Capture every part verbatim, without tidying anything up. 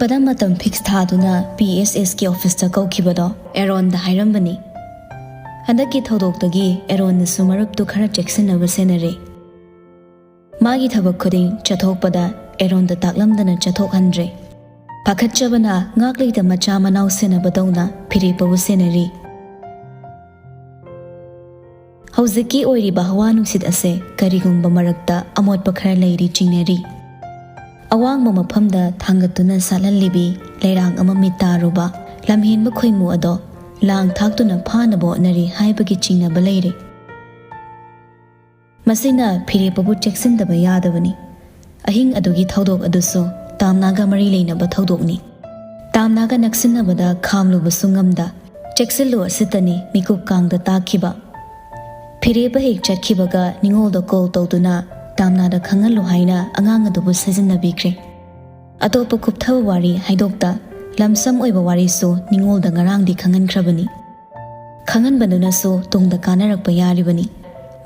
ꯄꯗ ꯃꯇꯝ ꯐꯤꯛꯁ ꯊꯥꯗꯨꯅ ꯄꯤ ꯑꯦꯁ ꯑꯦꯁꯀꯤ ꯑꯣꯐꯤꯁꯇ ꯀꯧꯈꯤꯕꯗꯣ ꯑꯦꯔꯣꯟꯗ ꯍꯥꯏꯔꯝꯕꯅꯤ꯫ ꯍꯟꯗꯛꯀꯤ ꯊꯧꯗꯣꯛꯇꯒꯤ ꯑꯦꯔꯣꯟꯅꯁꯨ ꯃꯔꯨꯞꯇꯨ ꯈꯔ ꯆꯦꯛꯁꯤꯟꯅꯕ ꯁꯦꯟꯅꯔꯦ꯫ ꯃꯥꯒꯤ ꯊꯕꯛ ꯈꯨꯗꯤꯡ ꯆꯠꯊꯣꯛꯄꯗ ꯑꯦꯔꯣꯟꯗ ꯇꯥꯛꯂꯝꯗꯅ ꯆꯠꯊꯣꯛꯍꯟꯗ꯭ꯔꯦ꯫ ꯄꯥꯈꯠꯆꯕꯅ ꯉꯥꯛꯂꯩꯗ ꯃꯆꯥ ꯃꯅꯥꯎ ꯁꯦꯟꯅꯕꯗꯧꯅ ꯐꯤꯔꯦꯞꯄꯕꯨ ꯁꯦꯟꯅꯔꯤ꯫ ꯍꯧꯖꯤꯛꯀꯤ ꯑꯣꯏꯔꯤꯕ ꯍꯋꯥ ꯅꯨꯡꯁꯤꯠ ꯑꯁꯦ ꯀꯔꯤꯒꯨꯝꯕ ꯃꯔꯛꯇ ꯑꯃꯣꯠꯄ ꯈꯔ ꯂꯩꯔꯤ ꯆꯤꯡꯅꯔꯤ꯫ ꯑꯋꯥꯡꯕ ꯃꯐꯝꯗ ꯊꯥꯡꯒꯠꯇꯨꯅ ꯁꯥꯠꯍꯜꯂꯤꯕꯤ ꯂꯩꯔꯥꯡ ꯑꯃ ꯃꯤꯠ ꯇꯥꯔꯨꯕ ꯂꯝꯍꯦꯟꯕ ꯈꯣꯏꯃꯨ ꯑꯗꯣ ꯂꯥꯡ ꯊꯥꯛꯇꯨꯅ ꯐꯥꯅꯕ ꯍꯣꯠꯅꯔꯤ ꯍꯥꯏꯕꯒꯤ ꯆꯤꯡꯅꯕ ꯂꯩꯔꯤ꯫ ꯃꯁꯤꯅ ꯐꯤꯔꯦꯞꯄꯕꯨ ꯆꯦꯛꯁꯤꯟꯗꯕ ꯌꯥꯗꯕꯅꯤ꯫ ꯑꯍꯤꯡ ꯑꯗꯨꯒꯤ ꯊꯧꯗꯣꯛ ꯑꯗꯨꯁꯨ ꯇꯥꯝꯅꯥꯒ ꯃꯔꯤ ꯂꯩꯅꯕ ꯊꯧꯗꯣꯛꯅꯤ꯫ ꯇꯥꯝꯅꯥꯒ ꯅꯛꯁꯤꯟꯅꯕꯗ ꯈꯥꯝꯂꯨꯕꯁꯨ ꯉꯝꯗ ꯆꯦꯛꯁꯤꯜꯂꯨ ꯑꯁꯤꯇꯅꯤ ꯃꯤꯀꯨꯞ ꯀꯥꯡꯗ ꯇꯥꯛꯈꯤꯕ꯫ ꯐꯤꯔꯦꯞꯄ ꯍꯦꯛ ꯆꯠꯈꯤꯕꯒ ꯅꯤꯉꯣꯜꯗ ꯀꯣꯜ ꯇꯧꯗꯨꯅ ꯇꯥꯝꯅꯥꯗ ꯈꯪꯍꯜꯂꯨ ꯍꯥꯏꯅ ꯑꯉꯥꯡ ꯑꯗꯨꯕꯨ ꯁꯤꯖꯤꯟꯅꯕꯤꯈ꯭ꯔꯦ꯫ ꯑꯇꯣꯞꯄ ꯀꯨꯞꯊꯕ ꯋꯥꯔꯤ ꯍꯥꯏꯗꯣꯛꯇ ꯂꯝꯁꯝ ꯑꯣꯏꯕ ꯋꯥꯔꯤꯁꯨ ꯅꯤꯉꯣꯜꯗ ꯉꯔꯥꯡꯗꯤ ꯈꯪꯍꯟꯈ꯭ꯔꯕꯅꯤ꯫ ꯈꯪꯍꯟꯕꯗꯨꯅꯁꯨ ꯇꯨꯡꯗ ꯀꯥꯟꯅꯔꯛꯄ ꯌꯥꯔꯤꯕꯅꯤ꯫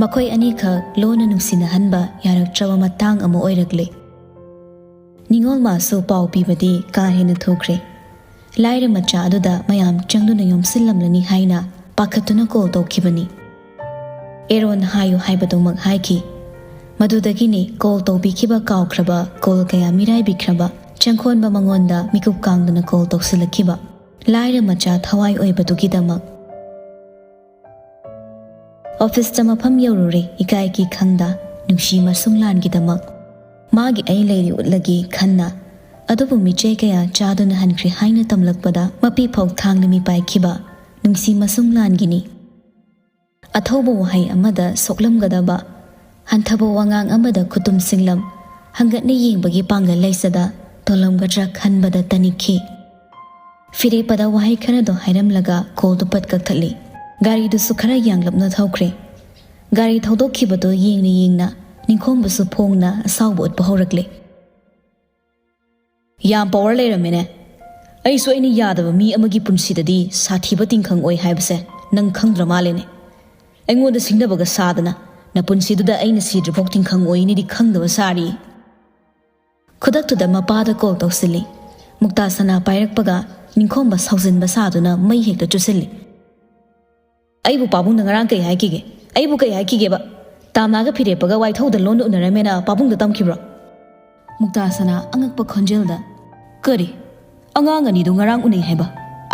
ꯃꯈꯣꯏ ꯑꯅꯤꯈꯛ ꯂꯣꯟꯅ ꯅꯨꯡꯁꯤꯅꯍꯟꯕ ꯌꯥꯔꯛꯇ꯭ꯔꯕ ꯃꯇꯥꯡ ꯑꯃ ꯑꯣꯏꯔꯛꯂꯦ꯫ ꯅꯤꯉꯣꯜ ꯃꯥꯁꯨ ꯄꯥꯎ ꯄꯤꯕꯗꯤ ꯀꯥ ꯍꯦꯟꯅ ꯊꯨꯈ꯭ꯔꯦ꯫ ꯂꯥꯏꯔ ꯃꯆꯥ ꯑꯗꯨꯗ ꯃꯌꯥꯝ ꯆꯪꯗꯨꯅ ꯌꯣꯝꯁꯤꯜꯂꯝꯂꯅꯤ ꯍꯥꯏꯅ ꯄꯥꯈꯠꯇꯨꯅ ꯀꯣꯜ ꯇꯧꯈꯤꯕꯅꯤ꯫ ꯑꯦꯔꯣꯟ ꯍꯥꯏꯌꯨ ꯍꯥꯏꯕꯗꯨꯃꯛ ꯍꯥꯏꯈꯤ꯫ ꯃꯗꯨꯗꯒꯤꯅꯤ ꯀꯣꯜ ꯇꯧꯕꯤꯈꯤꯕ ꯀꯥꯎꯈ꯭ꯔꯕ, ꯀꯣꯜ ꯀꯌꯥ ꯃꯤꯔꯥꯏꯕꯤꯈ꯭ꯔꯕ ꯆꯪꯈꯣꯟꯕ ꯃꯉꯣꯟꯗ ꯃꯤꯀꯨꯞ ꯀꯥꯡꯗꯨꯅ ꯀꯣꯜ ꯇꯧꯁꯤꯜꯂꯛꯈꯤꯕ꯫ ꯂꯥꯏꯔ ꯃꯆꯥ ꯊꯋꯥꯏ ꯑꯣꯏꯕꯗꯨꯒꯤꯗꯃꯛ꯫ ꯑꯣꯐꯤꯁꯇ ꯃꯐꯝ ꯌꯧꯔꯨꯔꯦ ꯏꯀꯥꯏꯒꯤ ꯈꯪꯗ, ꯅꯨꯡꯁꯤ ꯃꯁꯨꯡ ꯂꯥꯟꯒꯤꯗꯃꯛ꯫ ꯃꯥꯒꯤ ꯑꯩ ꯂꯩꯔꯤ ꯎꯠꯂꯒꯦ ꯈꯟꯅ꯫ ꯑꯗꯨꯕꯨ ꯃꯤꯆꯦ ꯀꯌꯥ ꯆꯥꯗꯨꯅ ꯍꯟꯈ꯭ꯔꯦ ꯍꯥꯏꯅ ꯇꯝꯂꯛꯄꯗ ꯃꯄꯤ ꯐꯥꯎ ꯊꯥꯡꯅ ꯃꯤꯄꯥꯏꯈꯤꯕ ꯅꯨꯡꯁꯤ ꯃꯁꯨꯡ ꯂꯥꯟꯒꯤꯅꯤ꯫ ꯑꯊꯧꯕ ꯋꯥꯍꯩ ꯑꯃꯗ ꯁꯣꯛꯂꯝꯒꯗꯕ, ꯍꯟꯊꯕ ꯋꯥꯉꯥꯡ ꯑꯃꯗ ꯈꯨꯇꯨꯝ ꯁꯤꯡꯂꯝ, ꯍꯪꯒꯠꯅ ꯌꯦꯡꯕꯒꯤ ꯄꯥꯡꯒꯜ ꯂꯩꯖꯗ ꯇꯣꯜꯂꯝꯒꯗ꯭ꯔꯥ ꯈꯟꯕꯗ ꯇꯅꯤꯛꯈꯤ꯫ ꯐꯤꯔꯦꯞꯄꯗ ꯋꯥꯍꯩ ꯈꯔꯗꯣ ꯍꯥꯏꯔꯝꯂꯒ ꯀꯣꯜꯗꯨ ꯄꯠ ꯀꯛꯊꯠꯂꯤ꯫ ꯒꯥꯔꯤꯗꯨꯁꯨ ꯈꯔ ꯌꯥꯡꯂꯞꯅ ꯊꯧꯈ꯭ꯔꯦ꯫ ꯒꯥꯔꯤ ꯊꯧꯗꯣꯛꯈꯤꯕꯗꯨ ꯌꯦꯡꯅ ꯌꯦꯡꯅ ꯅꯤꯡꯈꯣꯝꯕꯁꯨ ꯐꯣꯡꯅ ꯑꯁꯥꯎꯕ ꯎꯠꯄ ꯍꯧꯔꯛꯂꯦ꯫ ꯌꯥꯝ ꯄꯋꯥꯔ ꯂꯩꯔꯝꯃꯦꯅꯦ꯫ ꯑꯩꯁꯨ ꯑꯩꯅ ꯌꯥꯗꯕ ꯃꯤ ꯑꯃꯒꯤ ꯄꯨꯟꯁꯤꯗꯗꯤ ꯁꯥꯊꯤꯕ ꯇꯤꯡꯈꯪ ꯑꯣꯏ ꯍꯥꯏꯕꯁꯦ ꯅꯪ ꯈꯪꯗ꯭ꯔ ꯃꯥꯜꯂꯦꯅꯦ꯫ ꯑꯩꯉꯣꯟꯗ ꯁꯤꯡꯅꯕꯒ ꯁꯥꯗꯅ ꯅꯄꯨꯟꯁꯤꯗꯨꯗ ꯑꯩꯅ ꯁꯤꯗ꯭ꯔꯤꯐꯥꯎ ꯇꯤꯡꯈꯪ ꯑꯣꯏꯅꯤꯗꯤ ꯈꯪꯗꯕ ꯁꯥꯔꯤ꯫ ꯈꯨꯗꯛꯇꯨꯗ ꯃꯄꯥꯗ ꯀꯣꯜ ꯇꯧꯁꯤꯜꯂꯤ꯫ ꯃꯨꯛꯇꯥ ꯁꯅꯥ ꯄꯥꯏꯔꯛꯄꯒ ꯅꯤꯡꯈꯣꯝꯕ ꯁꯥꯎꯖꯤꯟꯕ ꯁꯥꯗꯨꯅ ꯃꯩ ꯍꯦꯛꯇ ꯆꯨꯁꯤꯜꯂꯤ꯫ "ꯑꯩꯕꯨ ꯄꯥꯕꯨꯡꯅ ꯉꯔꯥꯡ ꯀꯩ ꯍꯥꯏꯈꯤꯒꯦ? ꯑꯩꯕꯨ ꯀꯩ ꯍꯥꯏꯈꯤꯒꯦꯕ? ꯇꯥꯝꯅꯥꯒ ꯐꯤꯔꯦꯞꯄꯒ ꯋꯥꯏꯊꯧꯗ ꯂꯣꯟꯅ ꯎꯅꯔꯝꯃꯦꯅ ꯄꯥꯕꯨꯡꯗ ꯇꯝꯈꯤꯕ꯭ꯔꯣ?" ꯃꯨꯛꯇꯥ ꯁꯅꯥ ꯑꯉꯛꯄ ꯈꯣꯟꯖꯦꯜꯗ, "ꯀꯔꯤ? ꯑꯉꯥꯡ ꯑꯅꯤꯗꯨ ꯉꯔꯥꯡ ꯎꯅꯩ ꯍꯥꯏꯕ?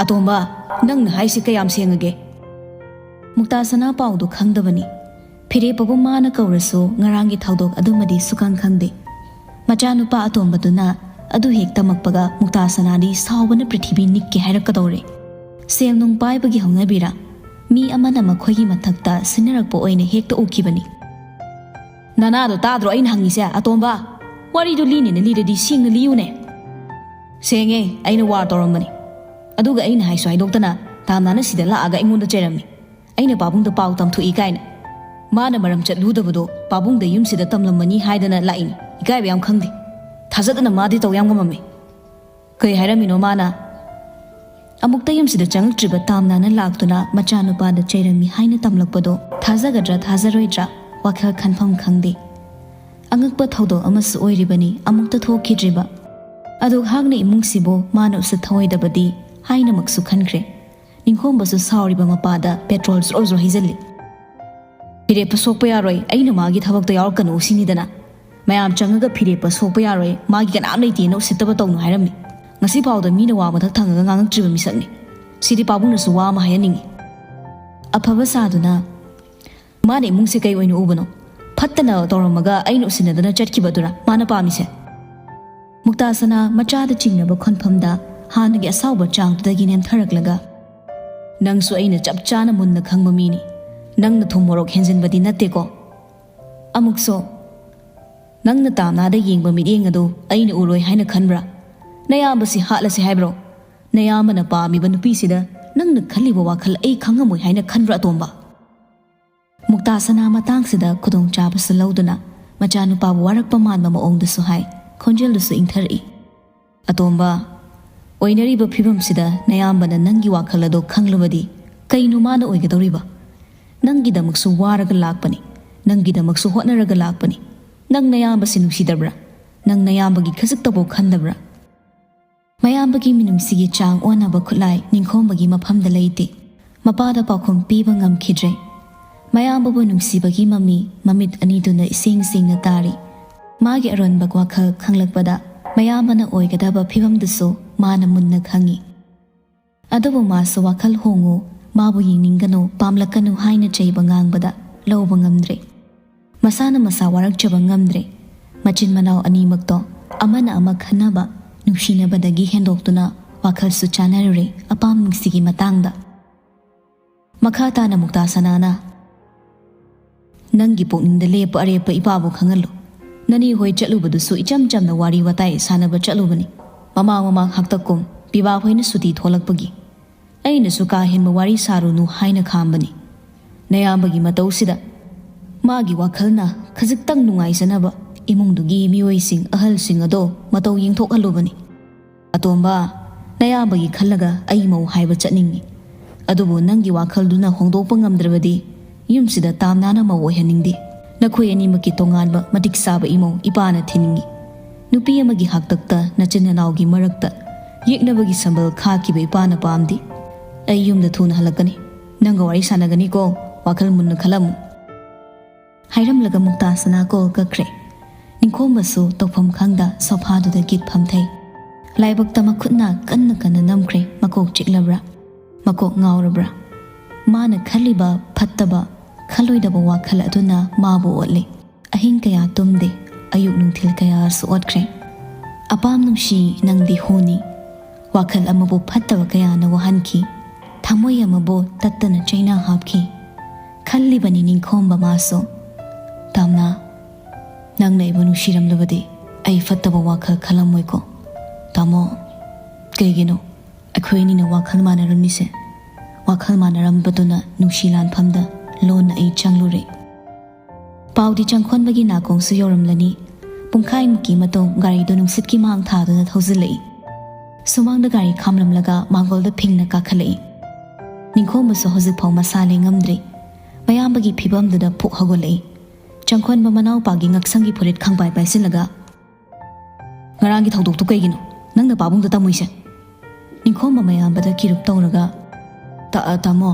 ꯑꯇꯣꯝꯕ, ꯅꯪꯅ ꯍꯥꯏꯁꯤ ꯀꯌꯥꯝ ꯁꯦꯡꯉꯒꯦ?" ꯃꯨꯛꯇꯥ ꯁꯅꯥ ꯄꯥꯎꯗꯨ ꯈꯪꯗꯕꯅꯤ꯫ ꯐꯤꯔꯦꯞꯄꯕꯨ ꯃꯥꯅ ꯀꯧꯔꯁꯨ ꯉꯔꯥꯡꯒꯤ ꯊꯧꯗꯣꯛ ꯑꯗꯨꯃꯗꯤ ꯁꯨꯈꯪ ꯈꯪꯗꯦ꯫ ꯃꯆꯥꯅꯨꯄꯥ ꯑꯇꯣꯝꯕꯗꯨꯅ ꯑꯗꯨ ꯍꯦꯛ ꯇꯝꯃꯛꯄꯒ ꯃꯨꯛꯇꯥ ꯁꯅꯥꯗꯤ ꯁꯥꯎꯕꯅ ꯄ꯭ꯔꯤꯊꯤꯕꯤ ꯅꯤꯛꯀꯦ ꯍꯥꯏꯔꯛꯀꯗꯧꯔꯦ꯫ ꯁꯦꯜ ꯅꯨꯡ ꯄꯥꯏꯕꯒꯤ ꯍꯧꯅꯕꯤꯔꯥ? ꯃꯤ ꯑꯃꯅ ꯃꯈꯣꯏꯒꯤ ꯃꯊꯛꯇ ꯁꯤꯟꯅꯔꯛꯄ ꯑꯣꯏꯅ ꯍꯦꯛꯇ ꯎꯈꯤꯕꯅꯤ꯫ "ꯅꯅꯥꯗꯣ ꯇꯥꯗ꯭ꯔꯣ ꯑꯩꯅ ꯍꯪꯉꯤꯁꯦ, ꯑꯇꯣꯝꯕ? ꯋꯥꯔꯤꯗꯨ ꯂꯤꯅꯦꯅ ꯂꯤꯔꯗꯤ ꯁꯦꯡꯅ ꯂꯤꯌꯨꯅꯦ꯫" "ꯁꯦꯡꯉꯦ, ꯑꯩꯅ ꯋꯥꯔ ꯇꯧꯔꯝꯕꯅꯤ꯫ ꯑꯗꯨꯒ ꯑꯩꯅ ꯍꯥꯏꯁꯨ ꯍꯥꯏꯗꯣꯛꯇꯅ ꯇꯥꯝꯅꯥꯅ ꯁꯤꯗ ꯂꯥꯛꯑꯒ ꯑꯩꯉꯣꯟꯗ ꯆꯩꯔꯝꯃꯤ꯫ ꯑꯩꯅ ꯄꯥꯕꯨꯡꯗ ꯄꯥꯎ ꯇꯝꯊꯣꯛꯏ ꯀꯥꯏꯅ꯫ ꯃꯥꯅ ꯃꯔꯝ ꯆꯠꯂꯨꯗꯕꯗꯣ ꯄꯥꯕꯨꯡꯗ ꯌꯨꯝꯁꯤꯗ ꯇꯝꯂꯝꯃꯅꯤ ꯍꯥꯏꯗꯅ ꯂꯥꯛꯏꯅꯤ꯫ ꯏꯀꯥꯏꯕ ꯌꯥꯝ ꯈꯪꯗꯦ꯫ ꯊꯥꯖꯗꯅ ꯃꯥꯗꯤ ꯇꯧ ꯌꯥꯝ ꯉꯝꯃꯝꯃꯤ꯫" "ꯀꯩ ꯍꯥꯏꯔꯝꯃꯤꯅꯣ ꯃꯥꯅ?" "ꯑꯃꯨꯛꯇ ꯌꯨꯝꯁꯤꯗ ꯆꯪꯉꯛꯇ꯭ꯔꯤꯕ ꯇꯥꯝꯅꯥꯅ ꯂꯥꯛꯇꯨꯅ ꯃꯆꯥꯅꯨꯄꯥꯗ ꯆꯩꯔꯝꯃꯤ ꯍꯥꯏꯅ ꯇꯝꯂꯛꯄꯗꯣ ꯊꯥꯖꯒꯗ꯭ꯔꯥ ꯊꯥꯖꯔꯣꯏꯗ꯭ꯔꯥ ꯋꯥꯈꯜ ꯈꯟꯐꯝ ꯈꯪꯗꯦ꯫ ꯑꯉꯛꯄ ꯊꯧꯗꯣꯛ ꯑꯃꯁꯨ ꯑꯣꯏꯔꯤꯕꯅꯤ, ꯑꯃꯨꯛꯇ ꯊꯣꯛꯈꯤꯗ꯭ꯔꯤꯕ꯫ ꯑꯗꯨ ꯍꯥꯛꯅ ꯏꯃꯨꯡꯁꯤꯕꯨ ꯃꯥꯅ ꯎꯁꯤꯠ ꯊꯑꯣꯏꯗꯕꯗꯤ ꯍꯥꯏꯅꯃꯛꯁꯨ ꯈꯟꯈ꯭ꯔꯦ꯫" ꯅꯤꯡꯈꯣꯝꯕꯁꯨ ꯁꯥꯎꯔꯤꯕ ꯃꯄꯥꯗ ꯄꯦꯇ꯭ꯔꯣꯜ ꯖꯣꯔ ꯖꯣꯔ ꯍꯩꯖꯤꯜꯂꯤ꯫ "ꯐꯤꯔꯦꯞꯄ ꯁꯣꯛꯄ ꯌꯥꯔꯣꯏ, ꯑꯩꯅ ꯃꯥꯒꯤ ꯊꯕꯛꯇ ꯌꯥꯎꯔꯛꯀꯅꯨ ꯁꯤꯅꯤꯗꯅ꯫ ꯃꯌꯥꯝ ꯆꯪꯉꯒ ꯐꯤꯔꯦꯞꯄ ꯁꯣꯛꯄ ꯌꯥꯔꯣꯏ, ꯃꯥꯒꯤ ꯀꯅꯥꯝ ꯂꯩꯇꯦꯅ ꯎꯁꯤꯠꯇꯕ ꯇꯧꯅꯨ ꯍꯥꯏꯔꯝꯃꯤ꯫ ꯉꯁꯤ ꯐꯥꯎꯗ ꯃꯤꯅ ꯋꯥ ꯃꯊꯛ ꯊꯪꯉꯒ ꯉꯥꯡꯉꯛꯇ꯭ꯔꯤꯕ ꯃꯤꯁꯛꯅꯤ꯫ ꯁꯤꯗꯤ ꯄꯥꯕꯨꯡꯅꯁꯨ ꯋꯥ ꯑꯃ ꯍꯥꯏꯍꯟꯅꯤꯡꯉꯤ꯫" ꯑꯐꯕ ꯁꯥꯗꯨꯅ, "ꯃꯥꯅ ꯏꯃꯨꯡꯁꯦ ꯀꯩ ꯑꯣꯏꯅ ꯎꯕꯅꯣ? ꯐꯠꯇꯅ ꯇꯧꯔꯝꯃꯒ ꯑꯩꯅ ꯎꯁꯤꯟꯅꯗꯅ ꯆꯠꯈꯤꯕꯗꯨꯔꯥ ꯃꯥꯅ ꯄꯥꯝꯃꯤꯁꯦ?" ꯃꯨꯛꯇꯥ ꯁꯅꯥ ꯃꯆꯥꯗ ꯆꯤꯡꯅꯕ ꯈꯣꯟꯐꯝꯗ ꯍꯥꯟꯅꯒꯤ ꯑꯁꯥꯎꯕ ꯆꯥꯡꯗꯨꯗꯒꯤ ꯅꯦꯝꯊꯔꯛꯂꯒ, "ꯅꯪꯁꯨ ꯑꯩꯅ ꯆꯞ ꯆꯥꯅ ꯃꯨꯟꯅ ꯈꯪꯕ ꯃꯤꯅꯤ꯫ ꯅꯪꯅ ꯊꯨꯝ ꯃꯣꯔꯣꯛ ꯍꯦꯟꯖꯤꯟꯕꯗꯤ ꯅꯠꯇꯦꯀꯣ? ꯑꯃꯨꯛꯁꯨ, ꯅꯪꯅ ꯇꯥꯝꯅꯥꯗ ꯌꯦꯡꯕ ꯃꯤꯠꯌꯦꯡ ꯑꯗꯨ ꯑꯩꯅ ꯎꯔꯣꯏ ꯍꯥꯏꯅ ꯈꯟꯕ꯭ꯔꯥ? ꯅꯌꯥꯝꯕꯁꯤ ꯍꯥꯠꯂꯁꯤ ꯍꯥꯏꯕ꯭ꯔꯣ? ꯅꯌꯥꯝꯕꯅ ꯄꯥꯝꯃꯤꯕ ꯅꯨꯄꯤꯁꯤꯗ ꯅꯪꯅ ꯈꯜꯂꯤꯕ ꯋꯥꯈꯜ ꯑꯩ ꯈꯪꯉꯝꯃꯣꯏ ꯍꯥꯏꯅ ꯈꯟꯕ꯭ꯔꯥ, ꯑꯇꯣꯝꯕ?" ꯃꯨꯛꯇꯥ ꯁꯅꯥ ꯃꯇꯥꯡꯁꯤꯗ ꯈꯨꯗꯣꯡꯆꯥꯕꯁꯨ ꯂꯧꯗꯨꯅ ꯃꯆꯥꯅꯨꯄꯥꯕꯨ ꯋꯥꯔꯛꯄ ꯃꯥꯟꯕ ꯃꯑꯣꯡꯗꯁꯨ ꯍꯥꯏ, ꯈꯣꯟꯖꯦꯜꯗꯨꯁꯨ ꯏꯪꯊꯔꯛꯏ꯫ "ꯑꯇꯣꯝꯕ, ꯑꯣꯏꯅꯔꯤꯕ ꯐꯤꯕꯝꯁꯤꯗ ꯅꯌꯥꯝꯕꯅ ꯅꯪꯒꯤ ꯋꯥꯈꯜ ꯑꯗꯣ ꯈꯪꯂꯕꯗꯤ ꯀꯩꯅꯣ ꯃꯥꯅ ꯑꯣꯏꯒꯗꯧꯔꯤꯕ? ꯅꯪꯒꯤꯗꯃꯛꯁꯨ ꯋꯥꯔꯒ ꯂꯥꯛꯄꯅꯤ, ꯅꯪꯒꯤꯗꯃꯛꯁꯨ ꯍꯣꯠꯅꯔꯒ ꯂꯥꯛꯄꯅꯤ꯫ ꯅꯪ ꯅꯌꯥꯝꯕꯁꯤ ꯅꯨꯡꯁꯤꯗꯕ꯭ꯔꯥ? ꯅꯪ ꯅꯌꯥꯝꯕꯒꯤ ꯈꯖꯤꯛꯇꯐꯥꯎ ꯈꯟꯗꯕ꯭ꯔꯥ?" ꯃꯌꯥꯝꯕꯒꯤ ꯃꯤꯅꯨꯡꯁꯤꯒꯤ ꯆꯥꯡ ꯑꯣꯟꯅꯕ ꯈꯨꯠꯂꯥꯏ ꯅꯤꯡꯈꯣꯝꯕꯒꯤ ꯃꯐꯝꯗ ꯂꯩꯇꯦ꯫ ꯃꯄꯥꯗ ꯄꯥꯎꯈꯨꯝ ꯄꯤꯕ ꯉꯝꯈꯤꯗ꯭ꯔꯦ꯫ ꯃꯌꯥꯝꯕꯕꯨ ꯅꯨꯡꯁꯤꯕꯒꯤ ꯃꯃꯤ ꯃꯃꯤꯠ ꯑꯅꯤꯗꯨꯅ ꯏꯁꯦꯡ ꯁꯦꯡꯅ ꯇꯥꯔꯤ꯫ ꯃꯥꯒꯤ ꯑꯔꯣꯟꯕ ꯋꯥꯈꯜ ꯈꯪꯂꯛꯄꯗ ꯃꯌꯥꯝꯕꯅ ꯑꯣꯏꯒꯗꯕ ꯐꯤꯕꯝꯗꯨꯁꯨ ꯃꯥꯅ ꯃꯨꯟꯅ ꯈꯪꯏ꯫ ꯑꯗꯨꯕꯨ ꯃꯥꯁꯨ ꯋꯥꯈꯜ ꯍꯣꯡꯉꯨ, ꯃꯥꯕꯨ ꯌꯦꯡꯅꯤꯡꯒꯅꯨ, ꯄꯥꯝꯂꯛꯀꯅꯨ ꯍꯥꯏꯅ ꯆꯩꯕ ꯉꯥꯡꯕꯗ ꯂꯧꯕ ꯉꯝꯗ꯭ꯔꯦ꯫ ꯃꯁꯥꯅ ꯃꯁꯥ ꯋꯥꯔꯛꯆꯕ ꯉꯝꯗ꯭ꯔꯦ꯫ ꯃꯆꯤꯟ ꯃꯅꯥꯎ ꯑꯅꯤꯃꯛꯇꯣ ꯑꯃꯅ ꯑꯃ ꯈꯟꯅꯕ, ꯅꯨꯡꯁꯤꯅꯕꯗꯒꯤ ꯍꯦꯟꯗꯣꯛꯇꯨꯅ ꯋꯥꯈꯜꯁꯨ ꯆꯥꯟꯅꯔꯨꯔꯦ ꯑꯄꯥꯝ ꯅꯨꯡꯁꯤꯒꯤ ꯃꯇꯥꯡꯗ꯫ ꯃꯈꯥ ꯇꯥꯅ ꯃꯨꯛꯇꯥ ꯁꯅꯥꯅ, "ꯅꯪꯒꯤ ꯄꯨꯛꯅꯤꯡꯗ ꯂꯦꯞꯄ ꯑꯔꯦꯞꯄ ꯏꯄꯥꯕꯨ ꯈꯪꯍꯜꯂꯨ꯫ ꯅꯅꯤ ꯍꯣꯏ ꯆꯠꯂꯨꯕꯗꯨꯁꯨ ꯏꯆꯝ ꯆꯝꯅ ꯋꯥꯔꯤ ꯋꯥꯇꯥꯏ ꯁꯥꯟꯅꯕ ꯆꯠꯂꯨꯕꯅꯤ꯫ ꯃꯃꯥꯡ ꯃꯃꯥꯡ ꯍꯥꯛꯇꯛꯀꯨꯝ ꯄꯤꯕꯥ ꯍꯣꯏꯅ ꯁꯨꯇꯤ ꯊꯣꯛꯂꯛꯄꯒꯤ꯫ ꯑꯩꯅꯁꯨ ꯀꯥ ꯍꯦꯟꯕ ꯋꯥꯔꯤ ꯁꯥꯔꯨꯅꯨ ꯍꯥꯏꯅ ꯈꯥꯝꯕꯅꯤ꯫ ꯅꯌꯥꯝꯕꯒꯤ ꯃꯇꯧꯁꯤꯗ ꯃꯥꯒꯤ ꯋꯥꯈꯜꯅ ꯈꯖꯤꯛꯇꯪ ꯅꯨꯡꯉꯥꯏꯖꯅꯕ ꯏꯃꯨꯡꯗꯨꯒꯤ ꯃꯤꯑꯣꯏꯁꯤꯡ, ꯑꯍꯜꯁꯤꯡ ꯑꯗꯣ ꯃꯇꯧ ꯌꯦꯡꯊꯣꯛꯍꯜꯂꯨꯕꯅꯤ꯫ ꯑꯇꯣꯝꯕ, ꯅꯌꯥꯝꯕꯒꯤ ꯈꯜꯂꯒ ꯑꯩ ꯃꯧ ꯍꯥꯏꯕ ꯆꯠꯅꯤꯡꯏ꯫ ꯑꯗꯨꯕꯨ ꯅꯪꯒꯤ ꯋꯥꯈꯜꯗꯨꯅ ꯍꯣꯡꯗꯣꯛꯄ ꯉꯝꯗ꯭ꯔꯕꯗꯤ ꯌꯨꯝꯁꯤꯗ ꯇꯥꯝꯅꯥꯅ ꯃꯧ ꯑꯣꯏꯍꯟꯅꯤꯡꯗꯦ꯫ ꯅꯈꯣꯏ ꯑꯅꯤꯃꯛꯀꯤ ꯇꯣꯉꯥꯟꯕ ꯃꯇꯤꯛ ꯆꯥꯕ ꯏꯃꯧ ꯏꯄꯥꯅ ꯊꯤꯅꯤꯡꯏ꯫ ꯅꯨꯄꯤ ꯑꯃꯒꯤ ꯍꯥꯛꯇꯛꯇ ꯅꯆꯤꯟ ꯅꯅꯥꯎꯒꯤ ꯃꯔꯛꯇ ꯌꯦꯛꯅꯕꯒꯤ ꯁꯝꯕꯜ ꯈꯥꯛꯈꯤꯕ ꯏꯄꯥꯅ ꯄꯥꯝꯗꯦ꯫ ꯑꯩ ꯌꯨꯝꯗ ꯊꯨꯅ ꯍꯜꯂꯛꯀꯅꯤ꯫ ꯅꯪꯒ ꯋꯥꯔꯤ ꯁꯥꯟꯅꯒꯅꯤꯀꯣ, ꯋꯥꯈꯜ ꯃꯨꯟꯅ ꯈꯜꯂꯝꯃꯨ," ꯍꯥꯏꯔꯝꯂꯒ ꯃꯨꯛꯇꯥ ꯁꯅꯥ ꯀꯣꯜ ꯀꯛꯈ꯭ꯔꯦ꯫ ꯅꯤꯡꯈꯣꯝꯕꯁꯨ ꯇꯧꯐꯝ ꯈꯪꯗ ꯁꯣꯐꯥꯗꯨꯗ ꯒꯤꯠ ꯐꯝꯊꯩ꯫ ꯂꯥꯏꯕꯛꯇ ꯃꯈꯨꯠꯅ ꯀꯟꯅ ꯀꯟꯅ ꯅꯝꯈ꯭ꯔꯦ꯫ ꯃꯀꯣꯛ ꯆꯤꯛꯂꯕ꯭ꯔꯥ? ꯃꯀꯣꯛ ꯉꯥꯎꯔꯕ꯭ꯔꯥ? ꯃꯥꯅ ꯈꯜꯂꯤꯕ ꯐꯠꯇꯕ, ꯈꯜꯂꯣꯏꯗꯕ ꯋꯥꯈꯜ ꯑꯗꯨꯅ ꯃꯥꯕꯨ ꯑꯣꯠꯂꯦ꯫ ꯑꯍꯤꯡ ꯀꯌꯥ ꯇꯨꯝꯗꯦ, ꯑꯌꯨꯛ ꯅꯨꯡꯊꯤꯜ ꯀꯌꯥꯁꯨ ꯑꯣꯠꯈ꯭ꯔꯦ꯫ ꯑꯄꯥꯝ ꯅꯨꯡꯁꯤ, ꯅꯪꯗꯤ ꯍꯨꯅꯤ꯫ ꯋꯥꯈꯜ ꯑꯃꯕꯨ ꯐꯠꯇꯕ ꯀꯌꯥꯅ ꯋꯥꯍꯟꯈꯤ꯫ ꯊꯃꯣꯏ ꯑꯃꯕꯨ ꯇꯠꯇꯅ ꯆꯩꯅꯥ ꯍꯥꯞꯈꯤ꯫ ꯈꯜꯂꯤꯕꯅꯤ ꯅꯤꯡꯈꯣꯝꯕ ꯃꯥꯁꯨ꯫ "ꯇꯥꯝꯅꯥ, ꯅꯪꯅ ꯑꯩꯕꯨ ꯅꯨꯡꯁꯤꯔꯝꯂꯕꯗꯤ ꯑꯩ ꯐꯠꯇꯕ ꯋꯥꯈꯜ ꯈꯜꯂꯝꯃꯣꯏꯀꯣ꯫ ꯇꯥꯃꯣ, ꯀꯩꯒꯤꯅꯣ ꯑꯩꯈꯣꯏ ꯑꯅꯤꯅ ꯋꯥꯈꯜ ꯃꯥꯟꯅꯔꯝꯃꯤꯁꯦ?" ꯋꯥꯈꯜ ꯃꯥꯟꯅꯔꯝꯕꯗꯨꯅ ꯅꯨꯡꯁꯤ ꯂꯥꯟꯐꯝꯗ ꯂꯣꯟꯅ ꯑꯩ ꯆꯪꯂꯨꯔꯦ꯫ ꯄꯥꯎꯗꯤ ꯆꯪꯈꯣꯟꯕꯒꯤ ꯅꯥꯀꯣꯡꯁꯨ ꯌꯧꯔꯝꯂꯅꯤ꯫ ꯄꯨꯡꯈꯥꯏꯃꯨꯛꯀꯤ ꯃꯇꯨꯡ ꯒꯥꯔꯤꯗꯨ ꯅꯨꯡꯁꯤꯠꯀꯤ ꯃꯥꯡ ꯊꯥꯗꯨꯅ ꯊꯧꯖꯤꯜꯂꯛꯏ꯫ ꯁꯨꯃꯥꯡꯗ ꯒꯥꯔꯤ ꯈꯥꯝꯂꯝꯂꯒ ꯃꯥꯡꯒꯣꯜꯗ ꯐꯤꯡꯅ ꯀꯥꯈꯠꯂꯛꯏ꯫ ꯅꯤꯡꯈꯣꯝꯕꯁꯨ ꯍꯧꯖꯤꯛꯐꯥꯎ ꯃꯁꯥ ꯂꯦꯡꯉꯝꯗ꯭ꯔꯤ꯫ ꯃꯌꯥꯝꯕꯒꯤ ꯐꯤꯕꯝꯗꯨꯗ ꯄꯨꯛ ꯍꯧꯒꯠꯂꯛꯏ꯫ ꯆꯪꯈꯣꯟꯕ ꯃꯅꯥꯎꯄꯥꯒꯤ ꯉꯛꯁꯝꯒꯤ ꯐꯨꯔꯤꯠ ꯈꯪꯄꯥꯏ ꯄꯥꯏꯁꯤꯜꯂꯒ, "ꯉꯔꯥꯡꯒꯤ ꯊꯧꯗꯣꯛꯇꯨ ꯀꯩꯒꯤꯅꯣ? ꯅꯪꯅ ꯄꯥꯕꯨꯡꯗ ꯇꯝꯃꯨꯏꯁꯦ?" ꯅꯤꯡꯈꯣꯝꯕ ꯃꯌꯥꯝꯕꯗ ꯀꯤꯔꯨꯞ ꯇꯧꯔꯒ, "ꯇꯥ-, ꯇꯥꯃꯣ,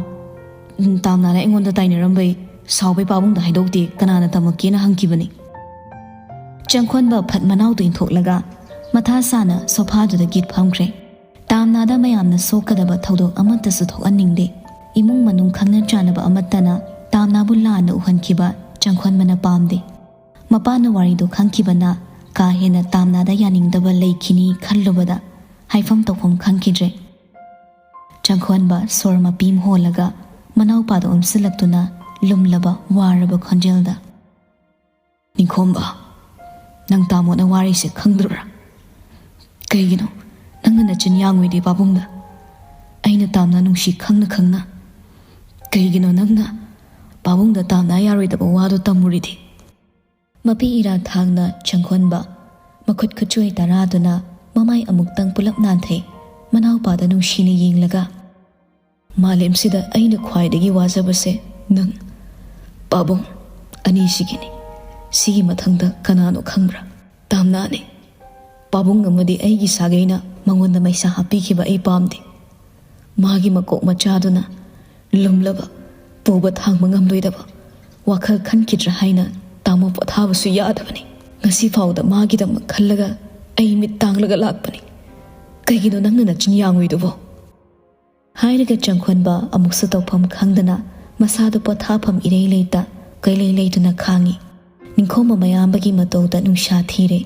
ꯎꯝ, ꯇꯥꯝꯅꯥꯅ ꯑꯩꯉꯣꯟꯗ ꯇꯥꯏꯅꯔꯝꯕꯩ ꯁꯥꯎꯕꯩ ꯄꯥꯕꯨꯡꯗ ꯍꯥꯏꯗꯣꯛꯇꯦ, ꯀꯅꯥꯅ ꯇꯝꯃꯛꯀꯦꯅ ꯍꯪꯈꯤꯕꯅꯤ꯫" ꯆꯪꯈꯣꯟꯕ ꯐꯠ ꯃꯅꯥꯎꯗꯨ ꯏꯟꯊꯣꯛꯂꯒ ꯃꯊꯥ ꯁꯥꯅ ꯁꯣꯐꯥꯗꯨꯗ ꯒꯤꯠ ꯐꯝꯈ꯭ꯔꯦ꯫ ꯇꯥꯝꯅꯥꯗ ꯃꯌꯥꯝꯅ ꯁꯣꯛꯀꯗꯕ ꯊꯧꯗꯣꯛ ꯑꯃꯠꯇꯁꯨ ꯊꯣꯛꯍꯟꯅꯤꯡꯗꯦ꯫ ꯏꯃꯨꯡ ꯃꯅꯨꯡ ꯈꯪꯅ ꯆꯥꯟꯅꯕ ꯑꯃꯠꯇꯅ ꯇꯥꯝꯅꯥꯕꯨ ꯂꯥꯟꯅ ꯎꯍꯟꯈꯤꯕ ꯆꯪꯈꯣꯟꯕꯅ ꯄꯥꯝꯗꯦ꯫ ꯃꯄꯥꯅ ꯋꯥꯔꯤꯗꯨ ꯈꯪꯈꯤꯕꯅ ꯀꯥ ꯍꯦꯟꯅ ꯇꯥꯝꯅꯥꯗ ꯌꯥꯅꯤꯡꯗꯕ ꯂꯩꯈꯤꯅꯤ ꯈꯜꯂꯨꯕꯗ ꯍꯥꯏꯐꯝ ꯇꯧꯐꯝ ꯈꯪꯈꯤꯗ꯭ꯔꯦ꯫ ꯆꯪꯈꯣꯟꯕ ꯁꯣꯔ ꯃꯄꯤ ꯑꯃ ꯍꯣꯜꯂꯒ ꯃꯅꯥꯎꯄꯥꯗ ꯑꯣꯟꯁꯤꯜꯂꯛꯇꯨꯅ ꯂꯨꯝꯂꯕ ꯋꯥꯔꯕ ꯈꯣꯟꯖꯦꯜꯗ, "ꯅꯤꯡꯈꯣꯝꯕ, ꯅꯪ ꯇꯥꯃꯣꯅ ꯋꯥꯔꯤꯁꯦ ꯈꯪꯗ꯭ꯔꯕ꯭ꯔꯥ? ꯀꯩꯒꯤꯅꯣ ꯅꯪꯅ ꯅꯆꯤꯟ ꯌꯥꯡꯉꯨꯏꯗꯤ ꯄꯥꯕꯨꯡꯗ? ꯑꯩꯅ ꯇꯥꯝꯅꯥ ꯅꯨꯡꯁꯤ ꯈꯪꯅ ꯈꯪꯅ ꯀꯩꯒꯤꯅꯣ ꯅꯪꯅ ꯄꯥꯕꯨꯡꯗ ꯇꯥꯝꯅꯥ ꯌꯥꯔꯣꯏꯗꯕ ꯋꯥꯗꯣ ꯇꯝꯃꯨꯔꯤꯗꯤ?" ꯃꯄꯤ ꯏꯔꯥ ꯊꯥꯡꯅ ꯆꯪꯈꯣꯟꯕ ꯃꯈꯨꯠ ꯈꯨꯠꯆꯣꯏ ꯇꯔꯥꯗꯨꯅ ꯃꯃꯥꯏ ꯑꯃꯨꯛꯇꯪ ꯄꯨꯂꯞ ꯅꯥꯟꯊꯩ꯫ ꯃꯅꯥꯎꯄꯥꯗ ꯅꯨꯡꯁꯤꯅ ꯌꯦꯡꯂꯒ, "ꯃꯥꯂꯦꯝꯁꯤꯗ ꯑꯩꯅ ꯈ꯭ꯋꯥꯏꯗꯒꯤ ꯋꯥꯖꯕꯁꯦ ꯅꯪ, ꯄꯥꯕꯨꯡ ꯑꯅꯤꯁꯤꯒꯤꯅꯤ꯫ ꯁꯤꯒꯤ ꯃꯊꯪꯗ ꯀꯅꯥꯅꯣ ꯈꯪꯕ꯭ꯔꯥ? ꯇꯥꯝꯅꯥꯅꯤ꯫ ꯄꯥꯕꯨꯡ ꯑꯃꯗꯤ ꯑꯩꯒꯤ ꯁꯥꯒꯩꯅ ꯃꯉꯣꯟꯗ ꯃꯩꯁꯥ ꯍꯥꯞꯄꯤꯈꯤꯕ ꯑꯩ ꯄꯥꯝꯗꯦ꯫ ꯃꯥꯒꯤ ꯃꯀꯣꯛ ꯃꯆꯥꯗꯨꯅ ꯂꯨꯝꯂꯕ, ꯄꯨꯕ ꯊꯥꯡꯕ ꯉꯝꯂꯣꯏꯗꯕ ꯋꯥꯈꯜ ꯈꯟꯈꯤꯗ꯭ꯔꯥ ꯍꯥꯏꯅ ꯇꯥꯃꯣ ꯄꯣꯊꯥꯕꯁꯨ ꯌꯥꯗꯕꯅꯤ꯫ ꯉꯁꯤ ꯐꯥꯎꯗ ꯃꯥꯒꯤꯗꯃꯛ ꯈꯜꯂꯒ ꯑꯩ ꯃꯤꯠ ꯇꯥꯡꯂꯒ ꯂꯥꯛꯄꯅꯤ꯫ ꯀꯩꯒꯤꯅꯣ ꯅꯪꯅ ꯅꯆꯤꯟ ꯌꯥꯡꯉꯨꯏꯗꯨꯕꯣ?" ꯍꯥꯏꯔꯒ ꯆꯪꯈꯣꯟꯕ ꯑꯃꯨꯛꯁꯨ ꯇꯧꯐꯝ ꯈꯪꯗꯅ ꯃꯁꯥꯗꯨ ꯄꯣꯊꯥꯐꯝ ꯏꯔꯩ ꯂꯩꯇ ꯀꯩꯂꯩ ꯂꯩꯇꯅ ꯈꯥꯡꯉꯤ꯫ ꯅꯤꯡꯈꯣꯝꯕ ꯃꯌꯥꯝꯕꯒꯤ ꯃꯇꯧꯗ ꯅꯨꯡꯁꯥ ꯊꯤꯔꯦ꯫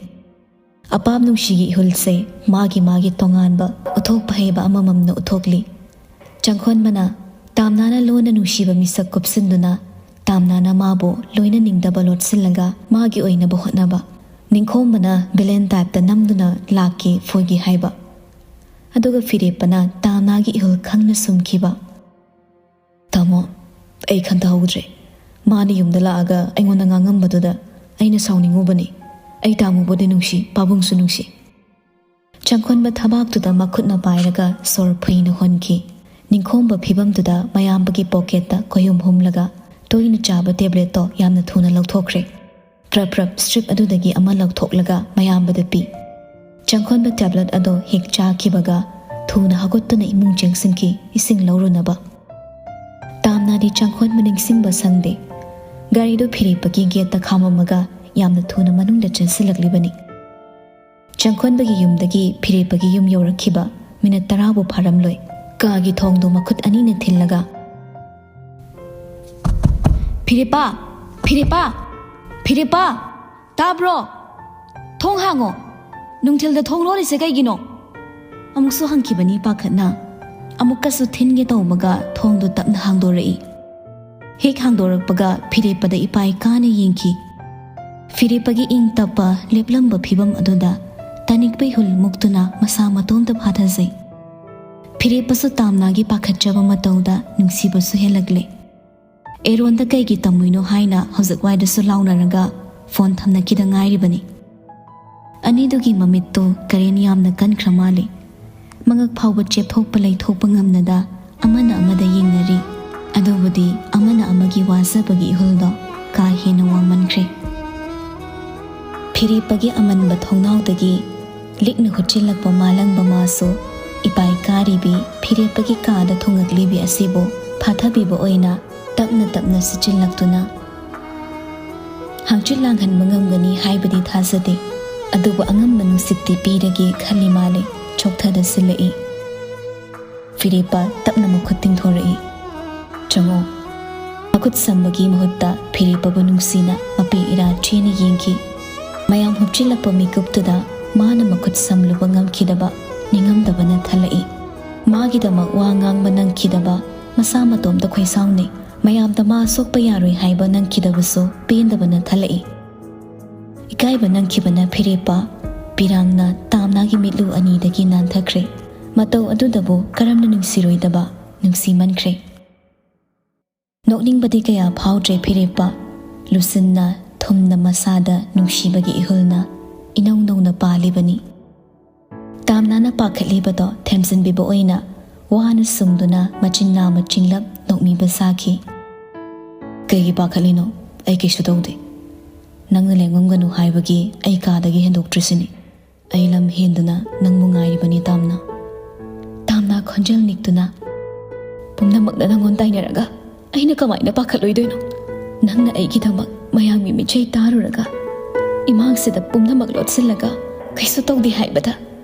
ꯑꯄꯥꯝ ꯅꯨꯡꯁꯤꯒꯤ ꯏꯍꯨꯜꯁꯦ ꯃꯥꯒꯤ ꯃꯥꯒꯤ ꯇꯣꯉꯥꯟꯕ ꯎꯠꯊꯣꯛꯄ ꯍꯩꯕ ꯑꯃꯃꯝꯅ ꯎꯠꯊꯣꯛꯂꯤ꯫ ꯆꯪꯈꯣꯟꯕꯅ ꯇꯥꯝꯅꯥꯅ ꯂꯣꯟꯅ ꯅꯨꯡꯁꯤꯕ ꯃꯤꯁꯛ ꯀꯨꯞꯁꯤꯟꯗꯨꯅ ꯇꯥꯝꯅꯥꯅ ꯃꯥꯕꯨ ꯂꯣꯏꯅꯅꯤꯡꯗꯕ ꯂꯣꯠꯁꯤꯜꯂꯒ ꯃꯥꯒꯤ ꯑꯣꯏꯅꯕ ꯍꯣꯠꯅꯕ꯫ ꯅꯤꯡꯈꯣꯝꯕꯅ villain typeꯇ ꯅꯝꯗꯨꯅ ꯂꯥꯛꯀꯦ ꯐꯣꯏꯒꯦ ꯍꯥꯏꯕ꯫ ꯑꯗꯨꯒ ꯐꯤꯔꯦꯞꯄꯅ ꯇꯥꯝꯅꯥꯒꯤ ꯏꯍꯨꯜ ꯈꯪꯅ ꯁꯨꯝꯈꯤꯕ꯫ "ꯇꯥꯃꯣ, ꯑꯩ ꯈꯟꯊꯍꯧꯗ꯭ꯔꯦ꯫ ꯃꯥꯅ ꯌꯨꯝꯗ ꯂꯥꯛꯑꯒ ꯑꯩꯉꯣꯟꯗ ꯉꯥꯡꯉꯝꯕꯗꯨꯗ ꯑꯩꯅ ꯁꯥꯎꯅꯤꯡꯉꯨꯕꯅꯤ꯫ ꯑꯩ ꯇꯥꯃꯣꯕꯨꯗꯤ ꯅꯨꯡꯁꯤ, ꯄꯥꯕꯨꯡꯁꯨ ꯅꯨꯡꯁꯤ꯫" ꯆꯪꯈꯣꯟꯕ ꯊꯕꯥꯛꯇꯨꯗ ꯃꯈꯨꯠꯅ ꯄꯥꯏꯔꯒ ꯁꯣꯔ ꯐꯨꯏꯅ ꯍꯣꯟꯈꯤ꯫ ꯅꯤꯡꯈꯣꯝꯕ ꯐꯤꯕꯝꯗꯨꯗ ꯃꯌꯥꯝꯕꯒꯤ pocketꯇ ꯀꯣꯏꯍꯨꯝ ꯍꯨꯝꯂꯒ ꯇꯣꯏꯅ ꯆꯥꯕ tabletꯇꯣ ꯌꯥꯝꯅ ꯊꯨꯅ ꯂꯧꯊꯣꯛꯈ꯭ꯔꯦ꯫ ꯄ꯭ꯔꯞ ꯄ꯭ꯔꯞ strip ꯑꯗꯨꯗꯒꯤ ꯑꯃ ꯂꯧꯊꯣꯛꯂꯒ ꯃꯌꯥꯝꯕꯗ ꯄꯤ꯫ ꯆꯪꯈꯣꯟꯕ tablet ꯑꯗꯣ ꯍꯦꯛ ꯆꯥꯈꯤꯕꯒ ꯊꯨꯅ ꯍꯧꯒꯠꯇꯨꯅ ꯏꯃꯨꯡ ꯆꯪꯁꯤꯟꯈꯤ, ꯏꯁꯤꯡ ꯂꯧꯔꯨꯅꯕ꯫ ꯇꯥꯝꯅꯥꯗꯤ ꯆꯪꯈꯣꯟꯕ ꯅꯤꯡꯁꯤꯡꯕ ꯁꯪꯗꯦ꯫ ꯒꯥꯔꯤꯗꯨ ꯐꯤꯔꯦꯞꯄꯒꯤ gateꯇ ꯈꯥꯝꯃꯝꯃꯒ ꯌꯥꯝꯅ ꯊꯨꯅ ꯃꯅꯨꯡꯗ ꯆꯪꯁꯤꯜꯂꯛꯂꯤꯕꯅꯤ꯫ ꯆꯪꯈꯣꯟꯕꯒꯤ ꯌꯨꯝꯗꯒꯤ ꯐꯤꯔꯦꯞꯄꯒꯤ ꯌꯨꯝ ꯌꯧꯔꯛꯈꯤꯕ minute ꯇꯔꯥꯕꯨ ꯐꯥꯔꯝꯂꯣꯏ꯫ ꯀꯥꯒꯤ ꯊꯣꯡꯗꯨ ꯃꯈꯨꯠ ꯑꯅꯤꯅ ꯊꯤꯜꯂꯒ, "ꯐꯤꯔꯦꯞꯄ! ꯐꯤꯔꯦꯞꯄ! ꯐꯤꯔꯦꯞꯄ! ꯇꯥꯕ꯭ꯔꯣ? ꯊꯣꯡ ꯍꯥꯡꯉꯣ! ꯅꯨꯡꯊꯤꯜꯗ ꯊꯣꯡ ꯂꯣꯜꯂꯤꯁꯦ ꯀꯩꯒꯤꯅꯣ?" ꯑꯃꯨꯛꯁꯨ ꯍꯪꯈꯤꯕꯅꯤ ꯄꯥꯈꯠꯅ꯫ ꯑꯃꯨꯛꯀꯁꯨ ꯊꯤꯟꯒꯦ ꯇꯧꯕꯒ ꯊꯣꯡꯗꯨ ꯇꯞꯅ ꯍꯥꯡꯗꯣꯔꯛꯏ꯫ ꯍꯦꯛ ꯍꯥꯡꯗꯣꯔꯛꯄꯒ ꯐꯤꯔꯦꯞꯄꯗ ꯏꯄꯥꯏ ꯀꯥꯅ ꯌꯦꯡꯈꯤ꯫ ꯐꯤꯔꯦꯞꯄꯒꯤ ꯏꯪ ꯇꯞꯄ ꯂꯦꯞꯂꯝꯕ ꯐꯤꯕꯝ ꯑꯗꯨꯗ ꯇꯥꯅꯤꯛꯄꯩ ꯍꯨꯜ ꯃꯨꯛꯇꯨꯅ ꯃꯁꯥ ꯃꯇꯣꯝꯇ ꯐꯥꯊꯖꯩ꯫ ꯐꯤꯔꯦꯞꯄꯁꯨ ꯇꯥꯝꯅꯥꯒꯤ ꯄꯥꯈꯠꯆꯕ ꯃꯇꯧꯗ ꯅꯨꯡꯁꯤꯕꯁꯨ ꯍꯦꯜꯂꯛꯂꯦ꯫ ꯑꯦꯔꯣꯟꯗ ꯀꯩꯒꯤ ꯇꯝꯃꯨꯏꯅꯣ ꯍꯥꯏꯅ ꯍꯧꯖꯤꯛ ꯋꯥꯏꯗꯁꯨ ꯂꯥꯎꯅꯔꯒ ꯐꯣꯟ ꯊꯝꯅꯈꯤꯗ ꯉꯥꯏꯔꯤꯕꯅꯤ꯫ ꯑꯅꯤꯗꯨꯒꯤ ꯃꯃꯤꯠꯇꯨ ꯀꯔꯦꯟ ꯌꯥꯝꯅ ꯀꯟꯈ꯭ꯔ ꯃꯥꯜꯂꯤ꯫ ꯃꯉꯛ ꯐꯥꯎꯕ ꯆꯦꯞꯊꯣꯛꯄ ꯂꯩꯊꯣꯛꯄ ꯉꯝꯅꯗ ꯑꯃꯅ ꯑꯃꯗ ꯌꯦꯡꯅꯔꯤ꯫ ꯑꯗꯨꯕꯨꯗꯤ ꯑꯃꯅ ꯑꯃꯒꯤ ꯋꯥꯖꯕꯒꯤ ꯏꯍꯨꯜꯗꯣ ꯀꯥ ꯍꯦꯟꯅ ꯋꯥꯡꯃꯟꯈ꯭ꯔꯦ꯫ ꯐꯤꯔꯦꯞꯄꯒꯤ ꯑꯃꯟꯕ ꯊꯣꯡꯅꯥꯎꯗꯒꯤ ꯂꯤꯛꯅ ꯍꯨꯠꯆꯤꯜꯂꯛꯄ ꯃꯥꯂꯪꯕ ꯃꯥꯁꯨ ꯏꯄꯥꯏ ꯀꯥꯔꯤꯕꯤ ꯐꯤꯔꯦꯞꯄꯒꯤ ꯀꯥꯗ ꯊꯨꯡꯉꯛꯂꯤꯕꯤ ꯑꯁꯤꯕꯨ ꯐꯥꯊꯕꯤꯕ ꯑꯣꯏꯅ ꯇꯞꯅ ꯇꯞꯅ ꯁꯤꯠꯆꯤꯜꯂꯛꯇꯨꯅ, ꯍꯥꯡꯆꯤꯠ ꯂꯥꯡꯍꯟꯕ ꯉꯝꯒꯅꯤ ꯍꯥꯏꯕꯗꯤ ꯊꯥꯖꯗꯦ, ꯑꯗꯨꯕꯨ ꯑꯉꯝꯕ ꯅꯨꯡꯁꯤꯠꯇꯤ ꯄꯤꯔꯒꯦ ꯈꯜꯂꯤ ꯃꯥꯜꯂꯦ꯫ ꯆꯣꯛꯊꯗꯁꯤꯜꯂꯛꯏ꯫ ꯐꯤꯔꯦꯞꯄ ꯇꯞꯅ ꯃꯈꯨꯠ ꯇꯤꯡꯊꯣꯔꯛꯏ꯫ "ꯆꯪꯉꯣ꯫" ꯃꯈꯨꯠ ꯁꯝꯕꯒꯤ ꯃꯍꯨꯠꯇ ꯐꯤꯔꯦꯞꯄꯕꯨ ꯅꯨꯡꯁꯤꯅ ꯃꯄꯤ ꯏꯔꯥ ꯆꯦꯅ ꯌꯦꯡꯈꯤ꯫ ꯃꯌꯥꯝ ꯍꯨꯞꯆꯤꯜꯂꯛꯄ ꯃꯤꯀꯨꯞꯇꯨꯗ ꯃꯥꯅ ꯃꯈꯨꯠ ꯁꯝꯂꯨꯕ ꯉꯝꯈꯤꯗꯕ ꯅꯤꯡꯉꯝꯗꯕꯅ ꯊꯜꯂꯛꯏ꯫ ꯃꯥꯒꯤꯗꯃꯛ ꯋꯥ ꯉꯥꯡꯕ ꯅꯪꯈꯤꯗꯕ ꯃꯁꯥ ꯃꯇꯣꯝꯇ ꯈꯣꯏꯁꯥꯎꯅꯩ꯫ ꯃꯌꯥꯝꯗ ꯃꯥ ꯁꯣꯛꯄ ꯌꯥꯔꯣꯏ ꯍꯥꯏꯕ ꯅꯪꯈꯤꯗꯕꯁꯨ ꯄꯦꯟꯗꯕꯅ ꯊꯜꯂꯛꯏ꯫ ꯏꯀꯥꯏꯕ ꯅꯪꯈꯤꯕꯅ ꯐꯤꯔꯦꯞꯄ ꯄꯤꯔꯥꯡꯅ ꯇꯥꯝꯅꯥꯒꯤ ꯃꯤꯠꯂꯨ ꯑꯅꯤꯗꯒꯤ ꯅꯥꯟꯊꯈ꯭ꯔꯦ꯫ ꯃꯇꯧ ꯑꯗꯨꯗꯕꯨ ꯀꯔꯝꯅ ꯅꯨꯡꯁꯤꯔꯣꯏꯗꯕ? ꯅꯨꯡꯁꯤꯃꯟꯈ꯭ꯔꯦ꯫ ꯅꯣꯛꯅꯤꯡꯕꯗꯤ ꯀꯌꯥ ꯐꯥꯎꯗ꯭ꯔꯦ ꯐꯤꯔꯦꯞꯄ꯫ ꯂꯨꯁꯤꯟꯅ ꯊꯨꯝꯅ ꯃꯁꯥꯗ ꯅꯨꯡꯁꯤꯕꯒꯤ ꯏꯍꯨꯜꯅ ꯏꯅꯧ ꯅꯧꯅ ꯄꯥꯜꯂꯤꯕꯅꯤ꯫ ꯇꯥꯝꯅꯥꯅ ꯄꯥꯈꯠꯂꯤꯕꯗꯣ ꯊꯦꯝꯖꯤꯟꯕꯤꯕ ꯑꯣꯏꯅ ꯋꯥꯅ ꯁꯨꯡꯗꯨꯅ ꯃꯆꯤꯟ ꯅꯥꯝꯃ ꯆꯤꯡꯂꯞ ꯅꯣꯛꯃꯤꯕ ꯁꯥꯈꯤ꯫ "ꯀꯩꯒꯤ ꯄꯥꯈꯠꯂꯤꯅꯣ? ꯑꯩ ꯀꯩꯁꯨ ꯇꯧꯗꯦ꯫ ꯅꯪꯅ ꯂꯦꯡꯉꯝꯒꯅꯨ ꯍꯥꯏꯕꯒꯤ ꯑꯩ ꯀꯥꯗꯒꯤ ꯍꯦꯟꯗꯣꯛꯇ꯭ꯔꯤꯁꯤꯅꯤ꯫ ꯑꯩ ꯂꯝ ꯍꯦꯟꯗꯨꯅ ꯅꯪꯕꯨ ꯉꯥꯏꯔꯤꯕꯅꯤ, ꯇꯥꯝꯅꯥ꯫ ꯇꯥꯝꯅꯥ ꯈꯣꯟꯖꯦꯜ ꯅꯤꯛꯇꯨꯅ, "ꯄꯨꯝꯅꯃꯛꯅ ꯅꯪꯉꯣꯟ ꯇꯥꯏꯅꯔꯒ ꯑꯩꯅ ꯀꯃꯥꯏꯅ ꯄꯥꯈꯠꯂꯣꯏꯗꯣꯏꯅꯣ? ꯅꯪꯅ ꯑꯩꯒꯤꯗꯃꯛ ꯃꯌꯥꯝꯒꯤ ꯃꯤꯠꯆꯩ ꯇꯥꯔꯨꯔꯒ, ꯏꯃꯥꯡꯁꯤꯗ ꯄꯨꯝꯅꯃꯛ ꯂꯣꯠꯁꯤꯜꯂꯒ ꯀꯩꯁꯨ ꯇꯧꯗꯦ ꯍꯥꯏꯕꯗ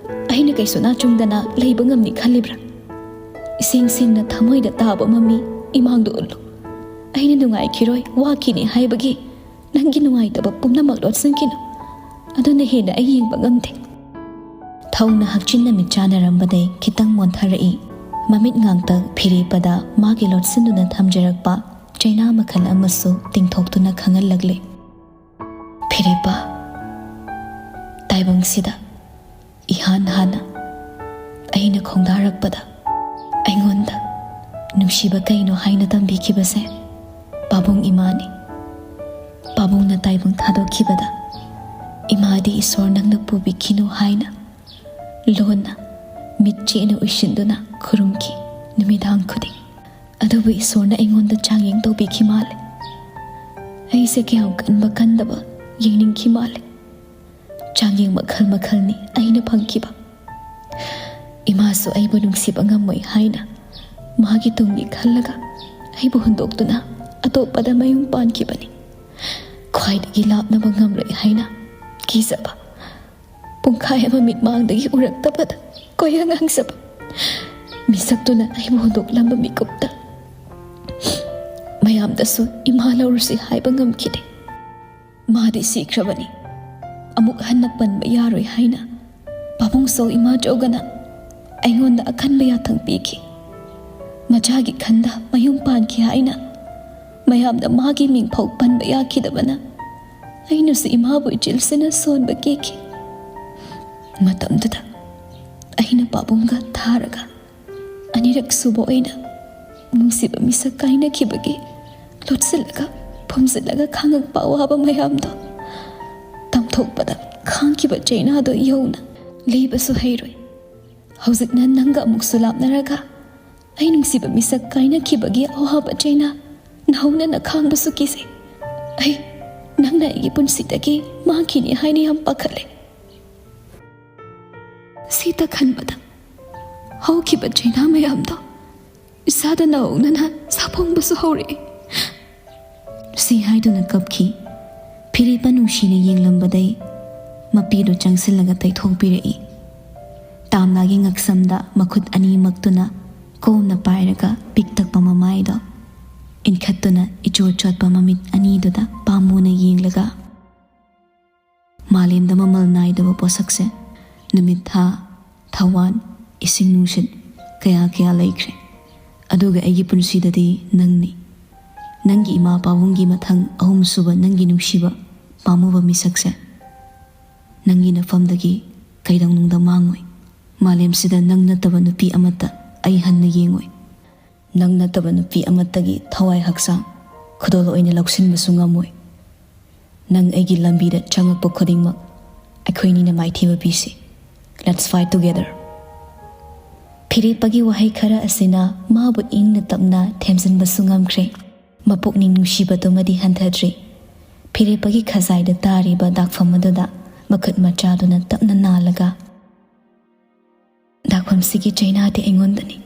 ꯑꯩꯅ ꯀꯩꯁꯨ ꯅꯥꯆꯨꯡꯗꯅ ꯂꯩꯕ ꯉꯝꯅꯤ ꯈꯜꯂꯤꯕ꯭ꯔꯥ? ꯏꯁꯦꯡ ꯁꯦꯡꯅ ꯊꯃꯣꯏꯗ ꯇꯥꯕ ꯃꯃꯤ ꯏꯃꯥꯡꯗ ꯎꯠꯂꯨ꯫ ꯑꯩꯅ ꯅꯨꯡꯉꯥꯏꯈꯤꯔꯣꯏ, ꯋꯥꯈꯤꯅꯤ ꯍꯥꯏꯕꯒꯤ ꯅꯪꯒꯤ ꯅꯨꯡꯉꯥꯏꯇꯕ ꯄꯨꯝꯅꯃꯛ ꯂꯣꯠꯁꯤꯟꯈꯤꯅꯨ꯫ ꯑꯗꯨꯅ ꯍꯦꯟꯅ ꯑꯩ ꯌꯦꯡꯕ ꯉꯝꯗꯦ꯫" ꯊꯧꯅ ꯍꯛꯆꯤꯟꯅ ꯃꯤꯠ ꯆꯥꯟꯅꯔꯝꯕꯗꯩ ꯈꯤꯇꯪ ꯃꯣꯟꯊꯔꯛꯏ꯫ ꯃꯃꯤꯠ ꯉꯥꯡꯇ ꯐꯤꯔꯦꯞꯄꯗ ꯃꯥꯒꯤ ꯂꯣꯠꯁꯤꯟꯗꯨꯅ ꯊꯝꯖꯔꯛꯄ ꯆꯩꯅꯥ ꯃꯈꯜ ꯑꯃꯁꯨ ꯇꯤꯡꯊꯣꯛꯇꯨꯅ ꯈꯪꯍꯜꯂꯛꯂꯦ꯫ "ꯐꯤꯔꯦꯞꯄ, ꯇꯥꯏꯕꯪꯁꯤꯗ ꯏꯍꯥꯟ ꯍꯥꯟꯅ ꯑꯩꯅ ꯈꯣꯡꯗꯥꯔꯛꯄꯗ ꯑꯩꯉꯣꯟꯗ ꯅꯨꯡꯁꯤꯕ ꯀꯩꯅꯣ ꯍꯥꯏꯅ ꯇꯝꯕꯤꯈꯤꯕꯁꯦ ꯄꯥꯕꯨꯡ ꯏꯃꯥꯅꯤ꯫ ꯄꯥꯕꯨꯡꯅ ꯇꯥꯏꯕꯪ ꯊꯥꯗꯣꯛꯈꯤꯕꯗ ꯏꯃꯥꯗꯤ ꯏꯁꯣꯔ ꯅꯪꯅ ꯄꯨꯕꯤꯈꯤꯅꯨ ꯍꯥꯏꯅ ꯂꯣꯟꯅ ꯃꯤꯠ ꯆꯦꯠꯅ ꯎꯏꯁꯤꯟꯗꯨꯅ ꯈꯨꯔꯨꯝꯈꯤ ꯅꯨꯃꯤꯗꯥꯡ ꯈꯨꯗꯤꯡ꯫ ꯑꯗꯨꯕꯨ ꯏꯁꯣꯔꯅ ꯑꯩꯉꯣꯟꯗ ꯆꯥꯡꯌꯦꯡ ꯇꯧꯕꯤꯈꯤ ꯃꯥꯜꯂꯦ꯫ ꯑꯩꯁꯦ ꯀꯌꯥꯝ ꯀꯟꯕ ꯀꯟꯗꯕ ꯌꯦꯡꯅꯤꯡꯈꯤ ꯃꯥꯜꯂꯦ꯫ ꯆꯥꯡꯌꯦꯡ ꯃꯈꯜ ꯃꯈꯜꯅꯤ ꯑꯩꯅ ꯐꯪꯈꯤꯕ꯫ ꯏꯃꯥꯁꯨ ꯑꯩꯕꯨ ꯅꯨꯡꯁꯤꯕ ꯉꯝꯃꯣꯏ ꯍꯥꯏꯅ ꯃꯥꯒꯤ ꯇꯨꯡꯒꯤ ꯈꯜꯂꯒ ꯑꯩꯕꯨ ꯍꯨꯟꯗꯣꯛꯇꯨꯅ ꯑꯇꯣꯞꯄꯗ ꯃꯌꯨꯝ ꯄꯥꯟꯈꯤꯕꯅꯤ꯫ ꯈ꯭ꯋꯥꯏꯗꯒꯤ ꯂꯥꯞꯅꯕ ꯉꯝꯂꯣꯏ ꯍꯥꯏꯅ ꯀꯤꯖꯕ ꯄꯨꯡꯈꯥꯏ ꯑꯃ ꯃꯤꯠꯃꯥꯡꯗꯒꯤ ꯎꯔꯛꯇꯕꯗ ꯀꯣꯏꯍꯪ ꯍꯪꯖꯕ ꯃꯤꯁꯛꯇꯨꯅ ꯑꯩꯕꯨ ꯍꯨꯟꯗꯣꯛꯂꯝꯕ ꯃꯤꯀꯨꯞꯇ ꯃꯌꯥꯝꯗꯁꯨ ꯏꯃꯥ ꯂꯧꯔꯨꯁꯤ ꯍꯥꯏꯕ ꯉꯝꯈꯤꯗꯦ꯫ ꯃꯥꯗꯤ ꯁꯤꯈ꯭ꯔꯕꯅꯤ꯫ ꯑꯃꯨꯛ ꯍꯟꯅ ꯄꯟꯕ ꯌꯥꯔꯣꯏ ꯍꯥꯏꯅ ꯄꯥꯕꯨꯡꯁꯨ ꯏꯃꯥ ꯆꯧꯒꯅ ꯑꯩꯉꯣꯟꯗ ꯑꯈꯟꯕ ꯌꯥꯊꯪ ꯄꯤꯈꯤ꯫ ꯃꯆꯥꯒꯤ ꯈꯟꯗ ꯃꯌꯨꯝ ꯄꯥꯟꯈꯤ ꯍꯥꯏꯅ ꯃꯌꯥꯝꯗ ꯃꯥꯒꯤ ꯃꯤꯡ ꯐꯥꯎ ꯄꯟꯕ ꯌꯥꯈꯤꯗꯕꯅ ꯑꯩꯅꯁꯨ ꯏꯃꯥꯕꯨ ꯏꯆꯤꯜꯁꯤꯅ ꯁꯣꯟꯕ ꯀꯤꯈꯤ꯫ ꯃꯇꯝꯗꯨꯗ ꯑꯩꯅ ꯄꯥꯕꯨꯡꯒ ꯊꯥꯔꯒ ꯑꯅꯤꯔꯛ ꯁꯨꯕ ꯑꯣꯏꯅ ꯅꯨꯡꯁꯤꯕ ꯃꯤꯁꯛ ꯀꯥꯏꯅꯈꯤꯕꯒꯤ ꯂꯣꯠꯁꯤꯜꯂꯒ ꯐꯨꯝꯖꯤꯜꯂꯒ ꯈꯥꯡꯉꯛꯄ ꯑꯋꯥꯕ ꯃꯌꯥꯝꯗꯣ ꯇꯝꯊꯣꯛꯄꯗ ꯈꯥꯡꯈꯤꯕ ꯆꯩꯅꯥꯗꯣ ꯌꯧꯅ ꯂꯤꯕꯁꯨ ꯍꯩꯔꯣꯏ꯫ ꯍꯧꯖꯤꯛꯅ ꯅꯪꯒ ꯑꯃꯨꯛꯁꯨ ꯂꯥꯞꯅꯔꯒ ꯑꯩ ꯅꯨꯡꯁꯤꯕ ꯃꯤꯁꯛ ꯀꯥꯏꯅꯈꯤꯕꯒꯤ ꯑꯋꯥꯕ ꯆꯩꯅꯥ ꯅꯧꯅꯅ ꯈꯥꯡꯕꯁꯨ ꯀꯤꯖꯩ꯫ ꯑꯩ ꯅꯪꯅ ꯑꯩꯒꯤ ꯄꯨꯟꯁꯤꯗꯒꯤ ꯃꯥꯡꯈꯤꯅꯤ ꯍꯥꯏꯅ ꯌꯥꯝ ꯄꯥꯈꯠꯂꯦ꯫ ꯁꯤꯇ ꯈꯟꯕꯗ ꯍꯧꯈꯤꯕ ꯆꯩꯅꯥ ꯃꯌꯥꯝꯗꯣ ꯏꯁꯥꯗ ꯅꯧꯅꯅ ꯁꯥꯐꯣꯡꯕꯁꯨ ꯍꯧꯔꯛꯏ꯫ ꯁꯤ ꯍꯥꯏꯗꯨꯅ ꯀꯞꯈꯤ꯫ ꯐꯤꯔꯦꯞꯄ ꯅꯨꯡꯁꯤꯅ ꯌꯦꯡꯂꯝꯕꯗꯩ ꯃꯄꯤꯗꯨ ꯆꯪꯁꯤꯜꯂꯒ ꯇꯩꯊꯣꯛꯄꯤꯔꯛꯏ꯫ ꯇꯥꯝꯅꯥꯒꯤ ꯉꯛꯁꯝꯗ ꯃꯈꯨꯠ ꯑꯅꯤꯃꯛꯇꯨꯅ ꯀꯣꯝꯅ ꯄꯥꯏꯔꯒ ꯄꯤꯛꯇꯛꯄ ꯃꯃꯥꯏꯗꯣ ꯏꯟꯈꯠꯇꯨꯅ ꯏꯆꯣꯠ ꯆꯣꯠꯄ ꯃꯃꯤꯠ ꯑꯅꯤꯗꯨꯗ ꯄꯥꯝꯃꯨꯅ ꯌꯦꯡꯂꯒ, "ꯃꯥꯂꯦꯝꯗ ꯃꯃꯜ ꯅꯥꯏꯗꯕ ꯄꯣꯠꯁꯛꯁꯦ ꯅꯨꯃꯤꯠ, ꯊꯥ, ꯊꯋꯥꯟ, ꯏꯁꯤꯡ ꯅꯨꯡꯁꯤꯠ ꯀꯌꯥ ꯀꯌꯥ ꯂꯩꯈ꯭ꯔꯦ꯫ ꯑꯗꯨꯒ ꯑꯩꯒꯤ ꯄꯨꯟꯁꯤꯗꯗꯤ ꯅꯪꯅꯤ꯫ ꯅꯪꯒꯤ ꯏꯃꯥ ꯄꯥꯕꯨꯡꯒꯤ ꯃꯊꯪ ꯑꯍꯨꯝꯁꯨꯕ ꯅꯪꯒꯤ ꯅꯨꯡꯁꯤꯕ ꯄꯥꯝꯃꯨꯕ ꯃꯤꯁꯛꯁꯦ ꯅꯪꯒꯤ ꯅꯐꯝꯗꯒꯤ ꯀꯩꯗꯧꯅꯨꯡꯗ ꯃꯥꯡꯉꯣꯏ꯫ ꯃꯥꯂꯦꯝꯁꯤꯗ ꯅꯪ ꯅꯠꯇꯕ ꯅꯨꯄꯤ ꯑꯃꯠꯇ ꯑꯩ ꯍꯟꯅ ꯌꯦꯡꯉꯣꯏ꯫ ꯅꯪ ꯅꯠꯇꯕ ꯅꯨꯄꯤ ꯑꯃꯠꯇꯒꯤ ꯊꯋꯥꯏ ꯍꯛꯆꯥꯡ ꯈꯨꯗꯣꯜ ꯑꯣꯏꯅ ꯂꯧꯁꯤꯟꯕꯁꯨ ꯉꯝꯃꯣꯏ꯫ ꯅꯪ ꯑꯩꯒꯤ ꯂꯝꯕꯤꯗ ꯆꯪꯉꯛꯄ ꯈꯨꯗꯤꯡꯃꯛ ꯑꯩꯈꯣꯏꯅꯤꯅ ꯃꯥꯏꯊꯤꯕ ꯄꯤꯁꯤ꯫ Let's fight together." ꯐꯤꯔꯦꯞꯄꯒꯤ ꯋꯥꯍꯩ ꯈꯔ ꯑꯁꯤꯅ ꯃꯥꯕꯨ ꯏꯪꯅ ꯇꯞꯅ ꯊꯦꯝꯖꯤꯟꯕꯁꯨ ꯉꯝꯈ꯭ꯔꯦ꯫ ꯃꯄꯨꯛꯅꯤꯡ ꯅꯨꯡꯁꯤꯕꯗꯨꯃꯗꯤ ꯍꯟꯊꯗ꯭ꯔꯤ꯫ ꯐꯤꯔꯦꯞꯄꯒꯤ ꯈꯖꯥꯏꯗ ꯇꯥꯔꯤꯕ ꯗꯥꯛꯐꯝ ꯑꯗꯨꯗ ꯃꯈꯨꯠ ꯃꯆꯥꯗꯨꯅ ꯇꯞꯅ ꯅꯥꯜꯂꯒ, "ꯗꯥꯛꯐꯝꯁꯤꯒꯤ ꯆꯩꯅꯥꯗꯤ ꯑꯩꯉꯣꯟꯗꯅꯤ꯫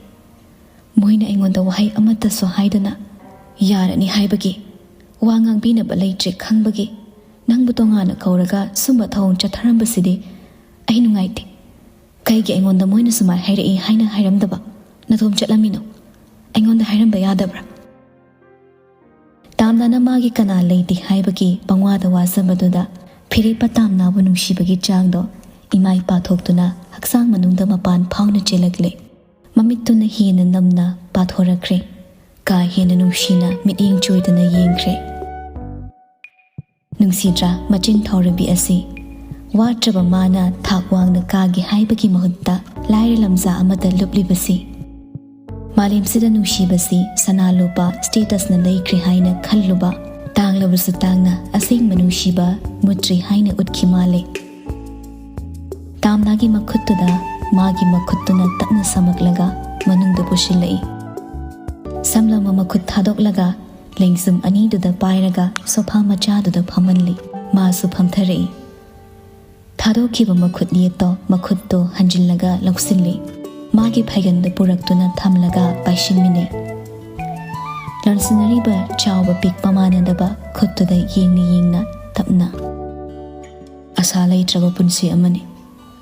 ꯃꯣꯏꯅ ꯑꯩꯉꯣꯟꯗ ꯋꯥꯍꯩ ꯑꯃꯠꯇꯁꯨ ꯍꯥꯏꯗꯅ ꯌꯥꯔꯅꯤ ꯍꯥꯏꯕꯒꯤ, ꯋꯥ ꯉꯥꯡꯕꯤꯅꯕ ꯂꯩꯇ꯭ꯔꯦ ꯈꯪꯕꯒꯤ ꯅꯪꯕꯨ ꯇꯣꯉꯥꯟꯅ ꯀꯧꯔꯒ ꯁꯨꯝꯕ ꯊꯧꯑꯣꯡ ꯆꯠꯊꯔꯝꯕꯁꯤꯗꯤ ꯑꯩ ꯅꯨꯡꯉꯥꯏꯇꯦ꯫ ꯀꯩꯒꯤ ꯑꯩꯉꯣꯟꯗ ꯃꯣꯏꯅ ꯁꯨꯃꯥꯏ ꯍꯥꯏꯔꯛꯏ ꯍꯥꯏꯅ ꯍꯥꯏꯔꯝꯗꯕ? ꯅꯊꯣꯝ ꯆꯠꯂꯝꯃꯤꯅꯣ? ꯑꯩꯉꯣꯟꯗ ꯍꯥꯏꯔꯝꯕ ꯌꯥꯗꯕ꯭ꯔꯥ?" ꯇꯥꯝꯅꯥꯅ ꯃꯥꯒꯤ ꯀꯅꯥ ꯂꯩꯇꯦ ꯍꯥꯏꯕꯒꯤ ꯄꯪꯋꯥꯗ ꯋꯥꯖꯕꯗꯨꯗ ꯐꯤꯔꯦꯞꯄ ꯇꯥꯝꯅꯥꯕꯨ ꯅꯨꯡꯁꯤꯕꯒꯤ ꯆꯥꯡꯗꯣ ꯏꯃꯥꯏ ꯄꯥꯊꯣꯛꯇꯨꯅ ꯍꯛꯆꯥꯡ ꯃꯅꯨꯡꯗ ꯃꯄꯥꯟ ꯐꯥꯎꯅ ꯆꯦꯜꯂꯛꯂꯦ꯫ ꯃꯃꯤꯠꯇꯨꯅ ꯍꯦꯟꯅ ꯅꯝꯅ ꯄꯥꯊꯣꯔꯛꯈ꯭ꯔꯦ꯫ ꯀꯥ ꯍꯦꯟꯅ ꯅꯨꯡꯁꯤꯅ ꯃꯤꯠꯌꯦꯡ ꯆꯣꯏꯗꯅ ꯌꯦꯡꯈ꯭ꯔꯦ꯫ ꯅꯨꯡꯁꯤꯗ꯭ꯔꯥ ꯃꯆꯤꯟ ꯊꯧꯔꯕꯤ ꯑꯁꯤ? ꯋꯥꯠꯇ꯭ꯔꯕ ꯃꯥꯅ ꯊꯥꯛ ꯋꯥꯡꯅ ꯀꯥꯒꯦ ꯍꯥꯏꯕꯒꯤ ꯃꯍꯨꯠꯇ ꯂꯥꯏꯔ ꯂꯝꯖꯥ ꯑꯃꯗ ꯂꯨꯞꯂꯤꯕꯁꯤ꯫ ꯃꯥꯂꯦꯝꯁꯤꯗ ꯅꯨꯡꯁꯤꯕꯁꯤ ꯁꯅꯥ ꯂꯨꯄꯥ statusꯅ ꯂꯩꯈ꯭ꯔꯦ ꯍꯥꯏꯅ ꯈꯜꯂꯨꯕ, ꯇꯥꯡꯂꯕꯁꯨ ꯇꯥꯡꯅ ꯑꯁꯦꯡꯕ ꯅꯨꯡꯁꯤꯕ ꯃꯨꯠꯇ꯭ꯔꯤ ꯍꯥꯏꯅ ꯎꯠꯈꯤ ꯃꯥꯜꯂꯦ꯫ ꯇꯥꯝꯅꯥꯒꯤ ꯃꯈꯨꯠꯇꯨꯗ ꯃꯥꯒꯤ ꯃꯈꯨꯠꯇꯨꯅ ꯇꯞꯅ ꯁꯝꯃꯛꯂꯒ ꯃꯅꯨꯡꯗ ꯄꯨꯁꯤꯜꯂꯛꯏ꯫ ꯁꯝꯂꯕ ꯃꯈꯨꯠ ꯊꯥꯗꯣꯛꯂꯒ ꯂꯦꯡꯖꯨꯝ ꯑꯅꯤꯗꯨꯗ ꯄꯥꯏꯔꯒ ꯁꯣꯐꯥ ꯃꯆꯥꯗꯨꯗ ꯐꯝꯍꯜꯂꯤ꯫ ꯃꯥꯁꯨ ꯐꯝꯊꯔꯛꯏ꯫ ꯊꯥꯗꯣꯛꯈꯤꯕ ꯃꯈꯨꯠ ꯌꯦꯠꯇꯣ ꯃꯈꯨꯠꯇꯣ ꯍꯟꯖꯤꯜꯂꯒ ꯂꯧꯁꯤꯜꯂꯤ꯫ ꯃꯥꯒꯤ ꯐꯩꯒꯟꯗ ꯄꯨꯔꯛꯇꯨꯅ ꯊꯝꯂꯒ ꯄꯥꯏꯁꯤꯟꯃꯤꯟꯅꯩ꯫ ꯂꯣꯟꯁꯤꯟꯅꯔꯤꯕ ꯆꯥꯎꯕ ꯄꯤꯛꯄ ꯃꯥꯟꯅꯗꯕ ꯈꯨꯠꯇꯨꯗ ꯌꯦꯡꯅ ꯌꯦꯡꯅ ꯇꯞꯅ, "ꯑꯁꯥ ꯂꯩꯇ꯭ꯔꯕ ꯄꯨꯟꯁꯤ ꯑꯃꯅꯤ꯫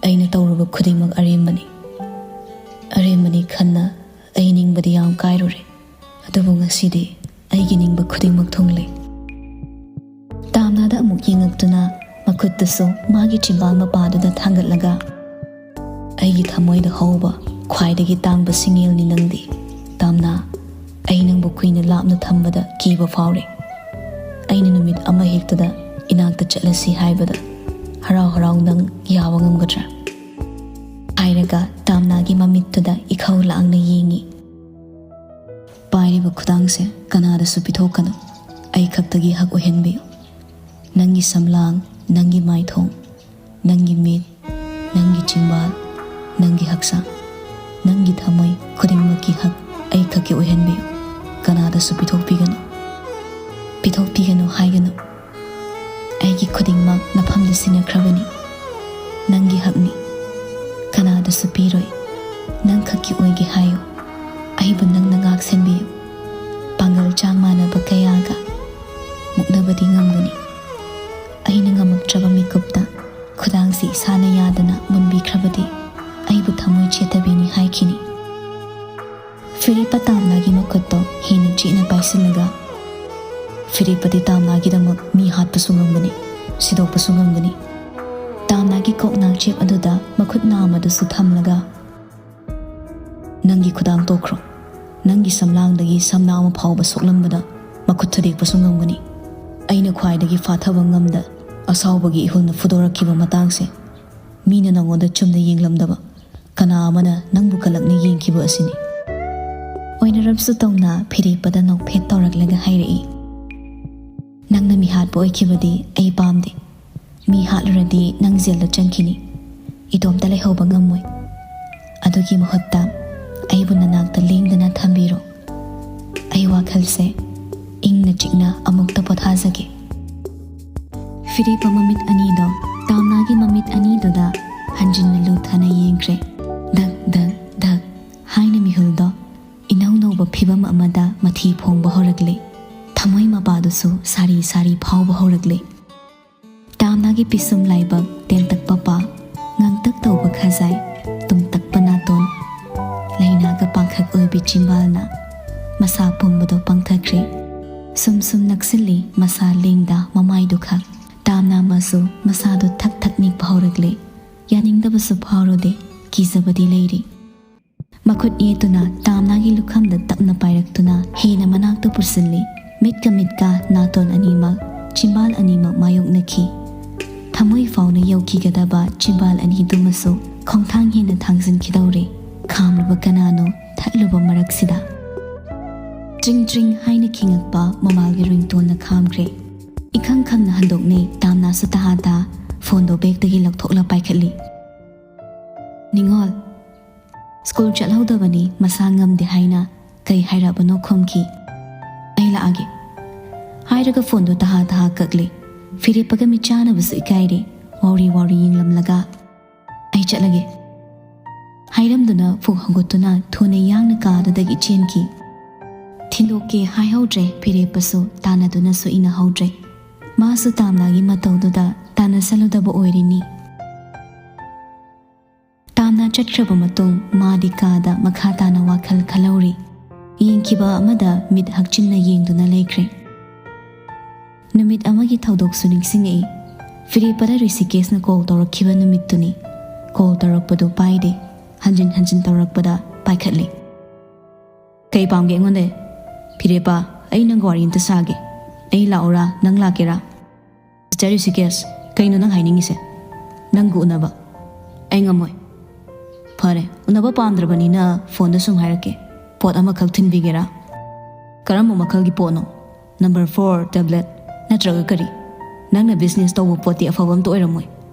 ꯑꯩꯅ ꯇꯧꯔꯨꯕ ꯈꯨꯗꯤꯡꯃꯛ ꯑꯔꯦꯝꯕꯅꯤ꯫ ꯑꯔꯦꯝꯕꯅꯤ ꯈꯟꯅ ꯑꯩ ꯅꯤꯡꯕꯗꯤ ꯌꯥꯝ ꯀꯥꯏꯔꯨꯔꯦ꯫ ꯑꯗꯨꯕꯨ ꯉꯁꯤꯗꯤ ꯑꯩꯒꯤ ꯅꯤꯡꯕ ꯈꯨꯗꯤꯡꯃꯛ ꯊꯨꯡꯂꯦ꯫" ꯇꯥꯝꯅꯥꯗ ꯑꯃꯨꯛ ꯌꯦꯡꯉꯛꯇꯨꯅ ꯃꯈꯨꯠꯇꯨꯁꯨ ꯃꯥꯒꯤ ꯆꯤꯝꯕꯥꯜ ꯃꯄꯥꯗꯨꯗ ꯊꯥꯡꯒꯠꯂꯒ, "ꯑꯩꯒꯤ ꯊꯃꯣꯏꯗ ꯍꯧꯕ ꯈ꯭ꯋꯥꯏꯗꯒꯤ ꯇꯥꯡꯕ ꯁꯤꯡꯉꯦꯜꯅꯤ ꯅꯪꯗꯤ, ꯇꯥꯝꯅꯥ꯫ ꯑꯩ ꯅꯪꯕꯨ ꯀꯨꯏꯅ ꯂꯥꯞꯅ ꯊꯝꯕꯗ ꯀꯤꯕ ꯐꯥꯎꯔꯦ꯫ ꯑꯩꯅ ꯅꯨꯃꯤꯠ ꯑꯃ ꯍꯦꯛꯇꯗ ꯏꯅꯥꯛꯇ ꯆꯠꯂꯁꯤ ꯍꯥꯏꯕꯗ ꯍꯔꯥꯎ ꯍꯔꯥꯎ ꯅꯪ ꯌꯥꯕ ꯉꯝꯒꯗ꯭ꯔꯥ?" ꯍꯥꯏꯔꯒ ꯇꯥꯝꯅꯥꯒꯤ ꯃꯃꯤꯠꯇꯨꯗ ꯏꯈꯧ ꯂꯥꯡꯅ ꯌꯦꯡꯉꯤ꯫ "ꯄꯥꯏꯔꯤꯕ ꯈꯨꯗꯥꯡꯁꯦ ꯀꯅꯥꯗꯁꯨ ꯄꯤꯊꯣꯛꯀꯅꯨ꯫ ꯑꯩ ꯈꯛꯇꯒꯤ ꯍꯛ ꯑꯣꯏꯍꯟꯕꯤꯌꯨ꯫ ꯅꯪꯒꯤ ꯁꯝꯂꯥꯡ, ꯅꯪꯒꯤ ꯃꯥꯏꯊꯣꯡ, ꯅꯪꯒꯤ ꯃꯤꯠ, ꯅꯪꯒꯤ ꯆꯤꯝꯕꯥꯜ, ꯅꯪꯒꯤ ꯍꯛꯆꯥꯡ, ꯅꯪꯒꯤ ꯊꯃꯣꯏ ꯈꯨꯗꯤꯡꯃꯛꯀꯤ ꯍꯛ ꯑꯩ ꯈꯛꯀꯤ ꯑꯣꯏꯍꯟꯕꯤꯌꯨ꯫ ꯀꯅꯥꯗꯁꯨ ꯄꯤꯊꯣꯛꯄꯤꯒꯅꯨ꯫ ꯄꯤꯊꯣꯛꯄꯤꯒꯅꯨ ꯍꯥꯏꯒꯅꯨ꯫ ꯑꯩꯒꯤ ꯈꯨꯗꯤꯡꯃꯛ ꯅꯐꯝꯗ ꯁꯤꯟꯅꯈ꯭ꯔꯕꯅꯤ꯫ ꯅꯪꯒꯤ ꯍꯛꯅꯤ꯫ ꯀꯅꯥꯗꯁꯨ ꯄꯤꯔꯣꯏ꯫ ꯅꯪ ꯈꯛꯀꯤ ꯑꯣꯏꯒꯦ ꯍꯥꯏꯌꯨ꯫ ꯑꯩꯕꯨ ꯅꯪꯅ ꯉꯥꯛ ꯁꯦꯟꯕꯤꯌꯨ꯫ ꯄꯥꯡꯒꯜ ꯆꯥꯡ ꯃꯥꯟꯅꯕ ꯀꯌꯥꯒ ꯃꯨꯛꯅꯕꯗꯤ ꯉꯝꯒꯅꯤ꯫ ꯑꯩꯅ ꯉꯝꯃꯛꯇ꯭ꯔꯕ ꯃꯤꯀꯨꯞꯇ ꯈꯨꯗꯥꯡꯁꯤ ꯏꯁꯥꯅ ꯌꯥꯗꯅ ꯃꯨꯟꯕꯤꯈ꯭ꯔꯕꯗꯤ ꯑꯩꯕꯨ ꯊꯃꯣꯏ ꯆꯦꯠꯇꯕꯤꯅꯤ ꯍꯥꯏꯈꯤꯅꯤ꯫" ꯐꯤꯔꯦꯞꯄ ꯇꯥꯝꯅꯥꯒꯤ ꯃꯈꯨꯠꯇꯣ ꯍꯦꯟꯅ ꯆꯦꯠꯅ ꯄꯥꯏꯁꯤꯜꯂꯒ, "ꯐꯤꯔꯦꯞꯄꯗꯤ ꯇꯥꯝꯅꯥꯒꯤꯗꯃꯛ ꯃꯤ ꯍꯥꯠꯄꯁꯨ ꯉꯝꯒꯅꯤ, ꯁꯤꯗꯣꯛꯄꯁꯨ ꯉꯝꯒꯅꯤ꯫" ꯇꯥꯝꯅꯥꯒꯤ ꯀꯣꯛ ꯅꯥꯆꯦꯞ ꯑꯗꯨꯗ ꯃꯈꯨꯠ ꯅꯥꯝꯃꯗꯨꯁꯨ ꯊꯝꯂꯒ, "ꯅꯪꯒꯤ ꯈꯨꯗꯥꯡ ꯇꯣꯛꯈ꯭ꯔꯣ꯫ ꯅꯪꯒꯤ ꯁꯝꯂꯥꯡꯗꯒꯤ ꯁꯝꯅꯥ ꯑꯃ ꯐꯥꯎꯕ ꯁꯣꯛꯂꯝꯕꯗ ꯃꯈꯨꯠ ꯊꯨꯗꯦꯛꯄꯁꯨ ꯉꯝꯒꯅꯤ꯫ ꯑꯩꯅ ꯈ꯭ꯋꯥꯏꯗꯒꯤ ꯐꯥꯊꯕ ꯉꯝꯗ ꯑꯁꯥꯎꯕꯒꯤ ꯏꯍꯨꯜꯅ ꯐꯨꯗꯣꯔꯛꯈꯤꯕ ꯃꯇꯥꯡꯁꯦ ꯃꯤꯅ ꯅꯪꯉꯣꯟꯗ ꯆꯨꯝꯅ ꯌꯦꯡꯂꯝꯗꯕ ꯀꯅꯥ ꯑꯃꯅ ꯅꯪꯕꯨ ꯀꯂꯛꯅ ꯌꯦꯡꯈꯤꯕ ꯑꯁꯤꯅꯤ꯫" ꯑꯣꯏꯅꯔꯝꯁꯨ ꯇꯧꯅ ꯐꯤꯔꯦꯞꯄꯗ ꯅꯣꯛꯐꯦꯠ ꯇꯧꯔꯛꯂꯒ ꯍꯥꯏꯔꯛꯏ, "ꯅꯪꯅ ꯃꯤꯍꯥꯠꯄ ꯑꯣꯏꯈꯤꯕꯗꯤ ꯑꯩ ꯄꯥꯝꯗꯦ꯫ ꯃꯤ ꯍꯥꯠꯂꯨꯔꯗꯤ ꯅꯪ ꯖꯦꯜꯗ ꯆꯪꯈꯤꯅꯤ꯫ ꯏꯇꯣꯝꯇ ꯂꯩꯍꯧꯕ ꯉꯝꯃꯣꯏ꯫ ꯑꯗꯨꯒꯤ ꯃꯍꯨꯠꯇ ꯑꯩꯕꯨ ꯅꯅꯥꯛꯇ ꯂꯦꯡꯗꯅ ꯊꯝꯕꯤꯔꯣ꯫ ꯑꯩ ꯋꯥꯈꯜꯁꯦ ꯏꯪꯅ ꯆꯤꯛꯅ ꯑꯃꯨꯛꯇ ꯄꯣꯊꯥꯖꯒꯦ꯫" ꯐꯤꯔꯦꯞꯄ ꯃꯃꯤꯠ ꯑꯅꯤꯗꯣ ꯇꯥꯝꯅꯥꯒꯤ ꯃꯃꯤꯠ ꯑꯅꯤꯗꯨꯗ ꯍꯟꯖꯤꯟꯅ ꯂꯨꯊꯅ ꯌꯦꯡꯈ꯭ꯔꯦ꯫ ꯙꯛ ꯙꯛ ꯙꯛ ꯍꯥꯏꯅ ꯃꯤꯍꯨꯜꯗꯣ ꯏꯅꯧ ꯅꯧꯕ ꯐꯤꯕꯝ ꯑꯃꯗ ꯃꯊꯤ ꯐꯣꯡꯕ ꯍꯧꯔꯛꯂꯦ꯫ ꯊꯃꯣꯏ ꯃꯄꯥꯗꯨꯁꯨ ꯁꯥꯔꯤ ꯁꯥꯔꯤ ꯐꯥꯎꯕ ꯍꯧꯔꯛꯂꯦ꯫ ꯇꯥꯝꯅꯥꯒꯤ ꯄꯤꯁꯨꯝ ꯂꯥꯏꯕꯛ, ꯇꯦꯟꯇꯛꯄ ꯄꯥ, ꯉꯥꯡꯇꯛ ꯇꯧꯕ ꯈꯖꯥꯏ, ꯇꯨꯝꯇꯛꯄ ꯅꯥꯇꯣꯟ, ꯂꯩꯅꯥꯒ ꯄꯥꯡꯈꯛ ꯑꯣꯏꯕꯤ ꯆꯤꯝꯕꯥꯜꯅ ꯃꯁꯥ ꯄꯨꯝꯕꯗꯣ ꯄꯪꯊꯈ꯭ꯔꯦ꯫ ꯁꯨꯝ ꯁꯨꯝ ꯅꯛꯁꯤꯜꯂꯤ ꯃꯁꯥ ꯂꯦꯡꯗ ꯃꯃꯥꯏꯗꯨ ꯈꯛ꯫ ꯇꯥꯝꯅꯥ ꯃꯁꯨ ꯃꯁꯥꯗꯨ ꯊꯛ ꯊꯛ ꯅꯤꯛꯄ ꯍꯧꯔꯛꯂꯦ꯫ ꯌꯥꯅꯤꯡꯗꯕꯁꯨ ꯐꯥꯎꯔꯨꯗꯦ, ꯀꯤꯖꯕꯗꯤ ꯂꯩꯔꯤ꯫ ꯃꯈꯨꯠ ꯌꯦꯠꯇꯨꯅ ꯇꯥꯝꯅꯥꯒꯤ ꯂꯨꯈꯝꯗ ꯇꯞꯅ ꯄꯥꯏꯔꯛꯇꯨꯅ ꯍꯦꯟꯅ ꯃꯅꯥꯛꯇ ꯄꯨꯁꯤꯜꯂꯤ꯫ ꯃꯤꯠꯀ ꯃꯤꯠꯀ, ꯅꯥꯇꯣꯟ ꯑꯅꯤꯃꯛ, ꯆꯤꯝꯕꯥꯜ ꯑꯅꯤꯃꯛ ꯃꯥꯌꯣꯛꯅꯈꯤ꯫ ꯊꯃꯣꯏ ꯐꯥꯎꯅ ꯌꯧꯈꯤꯒꯗꯕ ꯆꯤꯝꯕꯥꯜ ꯑꯅꯤꯗꯨꯃꯁꯨ ꯈꯣꯡꯊꯥꯡ ꯍꯦꯟꯅ ꯊꯥꯡꯖꯤꯟꯈꯤꯗꯧꯔꯦ꯫ ꯈꯥꯝꯂꯨꯕ ꯀꯅꯥꯅꯣ ꯊꯠꯂꯨꯕ ꯃꯔꯛꯁꯤꯗ? ꯇ꯭ꯔꯤꯡ ꯇ꯭ꯔꯤꯡ ꯍꯥꯏꯅ ꯈꯤꯡꯉꯛꯄ ꯃꯣꯕꯥꯏꯜꯒꯤ ꯔꯤꯡꯇꯣꯟꯅ ꯈꯥꯝꯈ꯭ꯔꯦ꯫ ꯏꯈꯪ ꯈꯪꯅ ꯍꯟꯗꯣꯛꯅꯩ ꯇꯥꯝꯅꯥꯁꯨ ꯇꯍꯥ ꯇꯍꯥ ꯐꯣꯟꯗꯣ ꯕꯦꯛꯇꯒꯤ ꯂꯧꯊꯣꯛꯂ ꯄꯥꯏꯈꯠꯂꯤ꯫ "ꯅꯤꯉꯣꯜ, ꯁ꯭ꯀꯨꯜ ꯆꯠꯍꯧꯗꯕꯅꯤ, ꯃꯁꯥ ꯉꯝꯗꯦ" ꯍꯥꯏꯅ ꯀꯩ ꯍꯥꯏꯔꯕꯅꯣ ꯈꯨꯝꯈꯤ꯫ "ꯑꯩ ꯂꯥꯛꯑꯒꯦ" ꯍꯥꯏꯔꯒ ꯐꯣꯟꯗꯣ ꯇꯍꯥ ꯇꯍꯥ ꯀꯛꯂꯦ꯫ ꯐꯤꯔꯦꯞꯄꯒ ꯃꯤꯠ ꯆꯥꯅꯕꯁꯨ ꯏꯀꯥꯏꯔꯦ꯫ ꯋꯥꯎꯔꯤ ꯋꯥꯎꯔꯤ ꯌꯦꯡꯂꯝꯂꯒ "ꯑꯩ ꯆꯠꯂꯒꯦ" ꯍꯥꯏꯔꯝꯗꯨꯅ ꯐꯨꯛ ꯍꯧꯒꯠꯇꯨꯅ ꯊꯨꯅ ꯌꯥꯡꯅ ꯀꯥꯗꯨꯗꯒꯤ ꯆꯦꯟꯈꯤ꯫ ꯊꯤꯟꯗꯣꯛꯀꯦ ꯍꯥꯏꯍꯧꯗ꯭ꯔꯦ, ꯐꯤꯔꯦꯞꯄꯁꯨ ꯇꯥꯟꯅꯗꯨꯅꯁꯨ ꯏꯟꯅꯍꯧꯗ꯭ꯔꯦ꯫ ꯃꯥꯁꯨ ꯇꯥꯝꯅꯥꯒꯤ ꯃꯇꯧꯗꯨꯗ ꯇꯥꯟꯅꯁꯜꯂꯨꯗꯕ ꯑꯣꯏꯔꯤꯅꯤ꯫ ꯇꯥꯝꯅꯥ ꯆꯠꯈ꯭ꯔꯕ ꯃꯇꯨꯡ ꯃꯥꯗꯤ ꯀꯥꯗ ꯃꯈꯥ ꯇꯥꯅ ꯋꯥꯈꯜ ꯈꯜꯍꯧꯔꯤ꯫ ꯌꯦꯡꯈꯤꯕ ꯑꯃꯗ ꯃꯤꯠ ꯍꯛꯆꯤꯟꯅ ꯌꯦꯡꯗꯨꯅ ꯂꯩꯈ꯭ꯔꯦ꯫ ꯅꯨꯃꯤꯠ ꯑꯃꯒꯤ ꯊꯧꯗꯣꯛꯁꯨ ꯅꯤꯡꯁꯤꯡꯉꯛꯏ꯫ ꯐꯤꯔꯦꯞꯄꯗ ꯔꯤꯁꯤꯀꯦꯁꯅ ꯀꯣꯜ ꯇꯧꯔꯛꯈꯤꯕ ꯅꯨꯃꯤꯠꯇꯨꯅꯤ꯫ ꯀꯣꯜ ꯇꯧꯔꯛꯄꯗꯨ ꯄꯥꯏꯗꯦ꯫ ꯍꯟꯖꯤꯟ ꯍꯟꯖꯤꯟ ꯇꯧꯔꯛꯄꯗ ꯄꯥꯏꯈꯠꯂꯤ꯫ "ꯀꯩ ꯄꯥꯝꯒꯦ ꯑꯩꯉꯣꯟꯗ?" "ꯐꯤꯔꯦꯞꯄ, ꯑꯩ ꯅꯪꯒ ꯋꯥꯔꯤ ꯑꯝꯇ ꯁꯥꯒꯦ꯫ ꯑꯩ ꯂꯥꯛꯎꯔꯥ, ꯅꯪ ꯂꯥꯛꯀꯦꯔꯥ?" "ꯁꯤꯁꯇꯔ ꯔꯤꯁꯤꯀꯦꯁ, ꯀꯩꯅꯣ ꯅꯪ ꯍꯥꯏꯅꯤꯡꯉꯤꯁꯦ? ꯅꯪꯒ ꯎꯅꯕ?" "ꯑꯩ ꯉꯝꯃꯣꯏ꯫" "ꯐꯔꯦ, ꯎꯅꯕ ꯄꯥꯝꯗ꯭ꯔꯕꯅꯤꯅ ꯐꯣꯟꯗ ꯁꯨꯝ ꯍꯥꯏꯔꯛꯀꯦ꯫ ꯄꯣꯠ ꯑꯃꯈꯛ ꯊꯤꯟꯕꯤꯒꯦꯔꯥ?" "ꯀꯔꯝꯕ ꯃꯈꯜꯒꯤ ꯄꯣꯠꯅꯣ?" "Number four tablet ꯅꯠꯇ꯭ꯔꯒ ꯀꯔꯤ? ꯅꯪꯅ ꯕꯤꯖꯤꯅꯦꯁ ꯇꯧꯕ ꯄꯣꯠꯇꯤ ꯑꯐꯕ ꯑꯝꯇ ꯑꯣꯏꯔꯝꯃꯣꯏ꯫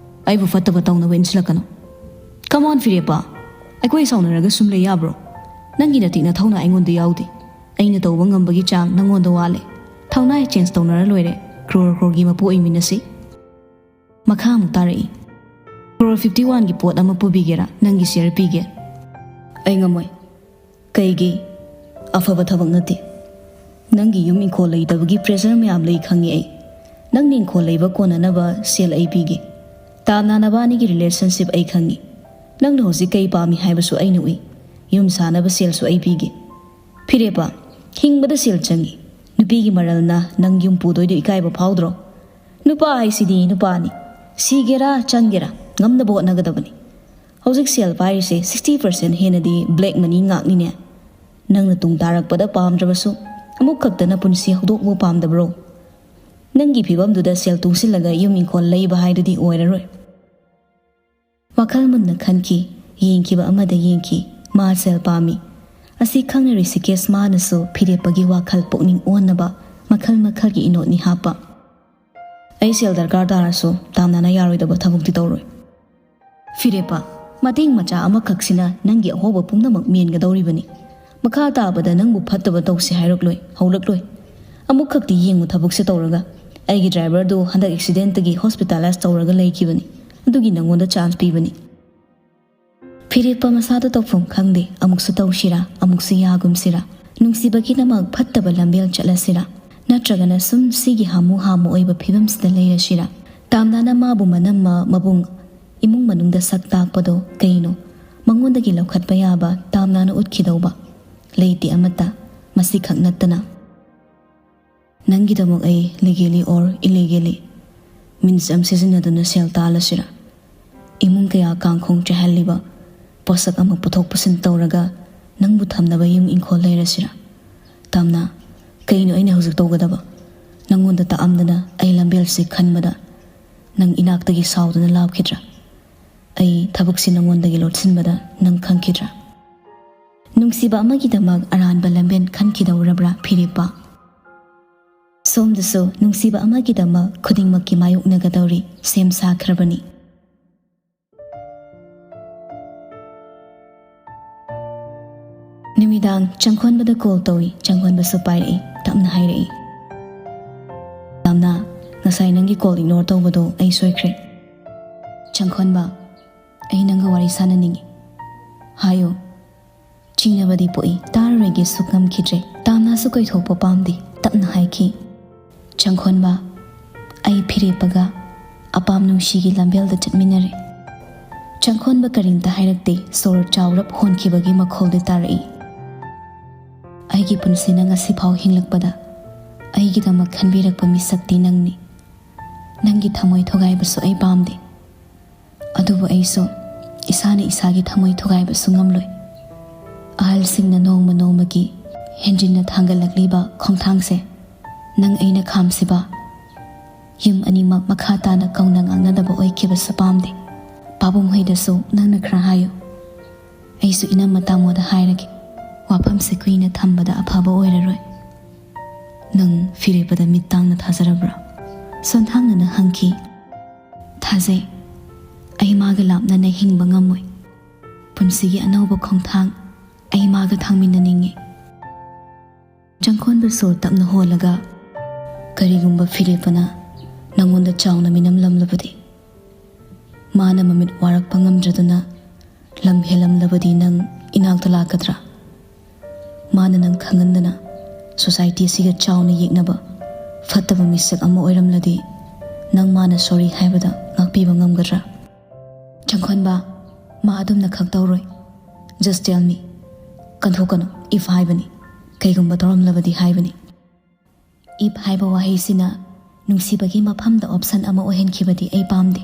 ꯑꯩꯕꯨ ꯐꯠꯇꯕ ꯇꯧꯅꯕ ꯏꯟꯁꯤꯜꯂꯛꯀꯅꯨ꯫ Come on, ꯐꯤꯔꯦꯞꯄ, ꯑꯩꯈꯣꯏ ꯁꯥꯎꯅꯔꯒ ꯁꯨꯝ ꯂꯩ ꯌꯥꯕ꯭ꯔꯣ? ꯅꯪꯒꯤ ꯅꯇꯤꯛ ꯅꯊꯧꯅ ꯑꯩꯉꯣꯟꯗ ꯌꯥꯎꯗꯦ꯫ ꯑꯩꯅ ꯇꯧꯕ ꯉꯝꯕꯒꯤ ꯆꯥꯡ ꯅꯪꯉꯣꯟꯗ ꯋꯥꯠꯂꯦ꯫ ꯊꯧꯅꯥ ꯑꯦꯛꯆꯦꯟꯖ ꯇꯧꯅꯔ ꯂꯣꯏꯔꯦ꯫ ꯀ꯭ꯔꯣꯔ ꯀ꯭ꯔꯣꯔꯒꯤ ꯃꯄꯨ ꯑꯣꯏꯃꯤꯟꯅꯁꯤ꯫" ꯃꯈꯥ ꯑꯃꯨꯛ ꯇꯥꯔꯛꯏ꯫ "ꯀ꯭ꯔꯣꯔ ꯐꯤꯐꯇꯤ ꯋꯥꯟꯒꯤ ꯄꯣꯠ ꯑꯃ ꯄꯨꯕꯤꯒꯦꯔꯥ? ꯅꯪꯒꯤ ꯁꯤꯌꯔ ꯄꯤꯒꯦ꯫" "ꯑꯩ ꯉꯝꯃꯣꯏ꯫" "ꯀꯩꯒꯤ?" "ꯑꯐꯕ ꯊꯕꯛ ꯅꯠꯇꯦ꯫ ꯅꯪꯒꯤ ꯌꯨꯝ ꯏꯪꯈꯣꯜ ꯂꯩꯇꯕꯒꯤ ꯄ꯭ꯔꯦꯁꯔ ꯃꯌꯥꯝ ꯂꯩ ꯈꯪꯉꯤ ꯑꯩ꯫ ꯅꯪꯅ ꯏꯪꯈꯣꯜ ꯂꯩꯕ ꯀꯣꯟꯅꯅꯕ ꯁꯦꯜ ꯑꯩ ꯄꯤꯒꯦ꯫ ꯇꯥꯝꯅꯥ ꯅꯕꯥꯅꯤꯒꯤ ꯔꯤꯂꯦꯁꯟꯁꯤꯞ ꯑꯩ ꯈꯪꯉꯤ꯫ ꯅꯪꯅ ꯍꯧꯖꯤꯛ ꯀꯩ ꯄꯥꯝꯃꯤ ꯍꯥꯏꯕꯁꯨ ꯑꯩꯅ ꯎꯏ꯫ ꯌꯨꯝ ꯁꯥꯅꯕ ꯁꯦꯜꯁꯨ ꯑꯩ ꯄꯤꯒꯦ꯫" "ꯐꯤꯔꯦꯞꯄ, ꯍꯤꯡꯕꯗ ꯁꯦꯜ ꯆꯪꯉꯤ꯫ ꯅꯨꯄꯤꯒꯤ ꯃꯔꯜꯅ ꯅꯪ ꯌꯨꯝ ꯄꯨꯗꯣꯏꯗꯣ ꯏꯀꯥꯏꯕ ꯐꯥꯎꯗ꯭ꯔꯣ? ꯅꯨꯄꯥ ꯍꯥꯏꯁꯤꯗꯤ ꯅꯨꯄꯥꯅꯤ꯫ ꯁꯤꯒꯦꯔꯥ ꯆꯪꯒꯦꯔꯥ ꯉꯝꯅꯕ ꯍꯣꯠꯅꯒꯗꯕꯅꯤ꯫ ꯍꯧꯖꯤꯛ ꯁꯦꯜ ꯄꯥꯏꯔꯤꯁꯦ ꯁꯤꯛꯁꯇꯤ ꯄꯥꯔꯁꯦꯟ ꯍꯦꯟꯅꯗꯤ ꯕ꯭ꯂꯦꯛ ꯃꯅꯤ ꯉꯥꯛꯅꯤꯅꯦ꯫ ꯅꯪꯅ ꯇꯨꯡ ꯇꯥꯔꯛꯄꯗ ꯄꯥꯝꯗ꯭ꯔꯕꯁꯨ ꯑꯃꯨꯛ ꯈꯛꯇꯅ ꯄꯨꯟꯁꯤ ꯍꯧꯗꯣꯛꯄ ꯄꯥꯝꯗꯕ꯭ꯔꯣ? ꯅꯪꯒꯤ ꯐꯤꯕꯝꯗꯨꯗ ꯁꯦꯜ ꯇꯨꯡꯁꯤꯜꯂꯒ ꯌꯨꯝ ꯏꯪꯈꯣꯜ ꯂꯩꯕ ꯍꯥꯏꯗꯨꯗꯤ ꯑꯣꯏꯔꯔꯣꯏ꯫" ꯋꯥꯈꯜ ꯃꯨꯟꯅ ꯈꯟꯈꯤ, ꯌꯦꯡꯈꯤꯕ ꯑꯃꯗ ꯌꯦꯡꯈꯤ꯫ ꯃꯥ ꯁꯦꯜ ꯄꯥꯝꯃꯤ꯫ ꯑꯁꯤ ꯈꯪꯅ ꯔꯤꯁꯤꯀꯦꯁ ꯃꯥꯅꯁꯨ ꯐꯤꯔꯦꯞꯄꯒꯤ ꯋꯥꯈꯜ ꯄꯨꯛꯅꯤꯡ ꯑꯣꯟꯅꯕ ꯃꯈꯜ ꯃꯈꯜꯒꯤ ꯏꯅꯣꯠꯅꯤ ꯍꯥꯞꯄ꯫ "ꯑꯩ ꯁꯦꯜ ꯗꯔꯀꯥꯔ ꯇꯥꯔꯁꯨ ꯇꯥꯝꯅꯥꯅ ꯌꯥꯔꯣꯏꯗꯕ ꯊꯕꯛꯇꯤ ꯇꯧꯔꯣꯏ꯫" "ꯐꯤꯔꯦꯞꯄ, ꯃꯇꯦꯡ ꯃꯆꯥ ꯑꯃꯈꯛꯁꯤꯅ ꯅꯪꯒꯤ ꯑꯍꯣꯕ ꯄꯨꯝꯅꯃꯛ ꯃꯦꯟꯒꯗꯧꯔꯤꯕꯅꯤ꯫ ꯃꯈꯥ ꯇꯥꯕꯗ ꯅꯪꯕꯨ ꯐꯠꯇꯕ ꯇꯧꯁꯤ ꯍꯥꯏꯔꯛꯂꯣꯏ, ꯍꯧꯔꯛꯂꯣꯏ꯫ ꯑꯃꯨꯛꯈꯛꯇꯤ ꯌꯦꯡꯉꯨ ꯊꯕꯛꯁꯦ ꯇꯧꯔꯒ꯫ ꯑꯩꯒꯤ ꯗ꯭ꯔꯥꯏꯚꯔꯗꯨ ꯍꯟꯗꯛ ꯑꯦꯛꯁꯤꯗꯦꯟꯇꯒꯤ ꯍꯣꯁꯄꯤꯇꯥꯂꯥꯏꯁ ꯇꯧꯔꯒ ꯂꯩꯈꯤꯕꯅꯤ꯫ ꯑꯗꯨꯒꯤ ꯅꯪꯉꯣꯟꯗ ꯆꯥꯟꯁ ꯄꯤꯕꯅꯤ꯫" ꯐꯤꯔꯦꯞꯄ ꯃꯁꯥꯗ ꯇꯧꯐꯝ ꯈꯪꯗꯦ꯫ ꯑꯃꯨꯛꯁꯨ ꯇꯧꯁꯤꯔꯥ, ꯑꯃꯨꯛꯁꯨ ꯌꯥꯒꯨꯝꯁꯤꯔꯥ? ꯅꯨꯡꯁꯤꯕꯒꯤꯗꯃꯛ ꯐꯠꯇꯕ ꯂꯝꯕꯦꯜ ꯆꯠꯂꯁꯤꯔꯥ? ꯅꯠꯇ꯭ꯔꯒꯅ ꯁꯨꯝ ꯁꯤꯒꯤ ꯍꯥꯃꯨ ꯍꯥꯃꯨ ꯑꯣꯏꯕ ꯐꯤꯕꯝꯁꯤꯗ ꯂꯩꯔꯁꯤꯔꯥ? ꯇꯥꯝꯅꯥꯅ ꯃꯥꯕꯨ ꯃꯅꯝꯃ ꯃꯕꯨꯡ ꯏꯃꯨꯡ ꯃꯅꯨꯡꯗ ꯁꯛ ꯇꯥꯛꯄꯗꯣ ꯀꯩꯅꯣ? ꯃꯉꯣꯟꯗꯒꯤ ꯂꯧꯈꯠꯄ ꯌꯥꯕ ꯇꯥꯝꯅꯥꯅ ꯎꯠꯈꯤꯗꯧꯕ ꯂꯩꯇꯦ ꯑꯃꯠꯇ, ꯃꯁꯤꯈꯛ ꯅꯠꯇꯅ꯫ "ꯅꯪꯒꯤꯗꯃꯛ ꯑꯩ ꯂꯤꯒꯦꯂꯤ ꯑꯣꯔ ꯏꯂꯤꯒꯦꯂꯤ ꯃꯤꯟꯁ ꯑꯃ ꯁꯤꯖꯤꯟꯅꯗꯨꯅ ꯁꯦꯜ ꯇꯥꯜꯂꯁꯤꯔꯥ? ꯏꯃꯨꯡ ꯀꯌꯥ ꯀꯥꯡꯈꯣꯡ ꯆꯥꯏꯍꯜꯂꯤꯕ ꯄꯣꯠꯁꯛ ꯑꯃ ꯄꯨꯊꯣꯛ ꯄꯨꯁꯤꯟ ꯇꯧꯔꯒ ꯅꯪꯕꯨ ꯊꯝꯅꯕ ꯌꯨꯝ ꯏꯪꯈꯣꯜ ꯂꯩꯔꯁꯤꯔꯥ?" "ꯇꯥꯝꯅꯥ, ꯀꯩꯅꯣ ꯑꯩꯅ ꯍꯧꯖꯤꯛ ꯇꯧꯒꯗꯕ? ꯅꯪꯉꯣꯟꯗ ꯇꯥꯛꯑꯝꯗꯅ ꯑꯩ ꯂꯝꯕꯦꯜꯁꯤ ꯈꯟꯕꯗ ꯅꯪ ꯏꯅꯥꯛꯇꯒꯤ ꯁꯥꯎꯗꯨꯅ ꯂꯥꯞꯈꯤꯗ꯭ꯔꯥ? ꯑꯩ ꯊꯕꯛꯁꯤ ꯅꯪꯉꯣꯟꯗꯒꯤ ꯂꯣꯠꯁꯤꯟꯕꯗ ꯅꯪ ꯈꯪꯈꯤꯗ꯭ꯔꯥ?" ꯅꯨꯡꯁꯤꯕ ꯑꯃꯒꯤꯗꯃꯛ ꯑꯔꯥꯟꯕ ꯂꯝꯕꯦꯟ ꯈꯟꯈꯤꯗꯧꯔꯕ꯭ꯔꯥ ꯐꯤꯔꯦꯞꯄ? ꯁꯣꯝꯗꯁꯨ ꯅꯨꯡꯁꯤꯕ ꯑꯃꯒꯤꯗꯃꯛ ꯈꯨꯗꯤꯡꯃꯛꯀꯤ ꯃꯥꯌꯣꯛꯅꯒꯗꯧꯔꯤ ꯁꯦꯝ ꯁꯥꯈ꯭ꯔꯕꯅꯤ꯫ ꯅꯨꯃꯤꯗꯥꯡ ꯆꯪꯈꯣꯟꯕꯗ ꯀꯣꯜ ꯇꯧꯏ꯫ ꯆꯪꯈꯣꯟꯕꯁꯨ ꯄꯥꯏꯔꯛꯏ꯫ ꯇꯞꯅ ꯍꯥꯏꯔꯛꯏ, "ꯇꯥꯝꯅꯥ, ꯉꯁꯥꯏ ꯅꯪꯒꯤ call ignore ꯇꯧꯕꯗꯣ ꯑꯩ ꯁꯣꯏꯈ꯭ꯔꯦ꯫ ꯆꯪꯈꯣꯟꯕ, ꯑꯩ ꯅꯪꯒ ꯋꯥꯔꯤ ꯁꯥꯟꯅꯅꯤꯡꯉꯤ꯫ ꯍꯥꯏꯌꯣ꯫ ꯆꯤꯡꯅꯕꯗꯤ ꯄꯣꯛꯏ, ꯇꯥꯔꯔꯣꯏꯒꯦꯁꯨ ꯉꯝꯈꯤꯗ꯭ꯔꯦ꯫ ꯇꯥꯝꯅꯥꯁꯨ ꯀꯣꯏꯊꯣꯛꯄ ꯄꯥꯝꯗꯦ, ꯇꯞꯅ ꯍꯥꯏꯈꯤ꯫ ꯆꯪꯈꯣꯟꯕ, ꯑꯩ ꯐꯤꯔꯦꯞꯄꯒ ꯑꯄꯥꯝ ꯅꯨꯡꯁꯤꯒꯤ ꯂꯝꯕꯦꯜꯗ ꯆꯠꯃꯤꯟꯅꯔꯦ꯫ ꯆꯪꯈꯣꯟꯕ ꯀꯔꯤꯝꯇ ꯍꯥꯏꯔꯛꯇꯦ, ꯁꯣꯔ ꯆꯥꯎꯔꯞ ꯍꯣꯟꯈꯤꯕꯒꯤ ꯃꯈꯣꯜꯗꯤ ꯇꯥꯔꯛꯏ꯫ ꯑꯩꯒꯤ ꯄꯨꯟꯁꯤꯅ ꯉꯁꯤꯐꯥꯎ ꯍꯤꯡꯂꯛꯄꯗ ꯑꯩꯒꯤꯗꯃꯛ ꯈꯟꯕꯤꯔꯛꯄ ꯃꯤꯁꯛꯇꯤ ꯅꯪꯅꯤ꯫ ꯅꯪꯒꯤ ꯊꯃꯣꯏ ꯊꯨꯒꯥꯏꯕꯁꯨ ꯑꯩ ꯄꯥꯝꯗꯦ꯫ ꯑꯗꯨꯕꯨ ꯑꯩꯁꯨ ꯏꯁꯥꯅ ꯏꯁꯥꯒꯤ ꯊꯃꯣꯏ ꯊꯨꯒꯥꯏꯕꯁꯨ ꯉꯝꯂꯣꯏ꯫ ꯑꯍꯜꯁꯤꯡꯅ ꯅꯣꯡꯃ ꯅꯣꯡꯃꯒꯤ ꯍꯦꯟꯖꯤꯟꯅ ꯊꯥꯡꯒꯠꯂꯛꯂꯤꯕ ꯈꯣꯡꯊꯥꯡꯁꯦ ꯅꯪ ꯑꯩꯅ ꯈꯥꯝꯁꯤꯕ ꯌꯨꯝ ꯑꯅꯤꯃꯛ ꯃꯈꯥ ꯇꯥꯅ ꯀꯧꯅ ꯉꯥꯡꯅꯗꯕ ꯑꯣꯏꯈꯤꯕꯁꯨ ꯄꯥꯝꯗꯦ꯫ ꯄꯥꯕꯨꯡ ꯍꯣꯏꯗꯁꯨ ꯅꯪꯅ ꯈꯔ ꯍꯥꯏꯌꯨ꯫ ꯑꯩꯁꯨ ꯏꯅꯝꯃ ꯇꯥꯃꯣꯗ ꯍꯥꯏꯔꯒꯦ꯫ ꯋꯥꯐꯝꯁꯦ ꯀꯨꯏꯅ ꯊꯝꯕꯗ ꯑꯐꯕ ꯑꯣꯏꯔꯔꯣꯏ꯫ ꯅꯪ ꯐꯤꯔꯦꯞꯄꯗ ꯃꯤꯠ ꯇꯥꯡꯅ ꯊꯥꯖꯔꯕ꯭ꯔꯥ? ꯁꯣꯟꯊꯥꯡꯅꯅ ꯍꯪꯈꯤ꯫ ꯊꯥꯖꯩ꯫ ꯑꯩ ꯃꯥꯒ ꯂꯥꯞꯅꯅ ꯍꯤꯡꯕ ꯉꯝꯃꯣꯏ꯫ ꯄꯨꯟꯁꯤꯒꯤ ꯑꯅꯧꯕ ꯈꯣꯡꯊꯥꯡ ꯑꯩ ꯃꯥꯒ ꯊꯥꯡꯃꯤꯟꯅꯅꯤꯡꯉꯤ꯫ ꯆꯪꯈꯣꯟꯕ ꯁꯣꯔ ꯇꯞꯅ ꯍꯣꯜꯂꯒ, ꯀꯔꯤꯒꯨꯝꯕ ꯐꯤꯔꯦꯞꯄꯅ ꯅꯪꯉꯣꯟꯗ ꯆꯥꯎꯅ ꯃꯤꯅꯝꯂꯝꯂꯕꯗꯤ, ꯃꯥꯅ ꯃꯃꯤꯠ ꯋꯥꯔꯛꯄ ꯉꯝꯗ꯭ꯔꯗꯨꯅ ꯂꯝ ꯍꯦꯜꯂꯝꯂꯕꯗꯤ ꯅꯪ ꯏꯅꯥꯛꯇ ꯂꯥꯛꯀꯗ꯭ꯔꯥ? ꯃꯥꯅ ꯅꯪ ꯈꯪꯍꯟꯗꯅ society ꯑꯁꯤꯒ ꯆꯥꯎꯅ ꯌꯦꯛꯅꯕ ꯐꯠꯇꯕ ꯃꯤꯁꯛ ꯑꯃ ꯑꯣꯏꯔꯝꯂꯗꯤ ꯅꯪ ꯃꯥꯅ sorry ꯍꯥꯏꯕꯗ ꯉꯥꯛꯄꯤꯕ ꯉꯝꯒꯗ꯭ꯔꯥ? ꯆꯪꯈꯣꯟꯕ, ꯃꯥ ꯑꯗꯨꯝꯅ ꯈꯛ ꯇꯧꯔꯣꯏ꯫ Just tell me꯫ ꯀꯟꯊꯣꯛꯀꯅꯨ, if ꯍꯥꯏꯕꯅꯤ꯫ ꯀꯩꯒꯨꯝꯕ ꯇꯧꯔꯝꯂꯕꯗꯤ ꯍꯥꯏꯕꯅꯤ꯫ If ꯍꯥꯏꯕ ꯋꯥꯍꯩꯁꯤꯅ ꯅꯨꯡꯁꯤꯕꯒꯤ ꯃꯐꯝꯗ option ꯑꯃ ꯑꯣꯏꯍꯟꯈꯤꯕꯗꯤ ꯑꯩ ꯄꯥꯝꯗꯦ꯫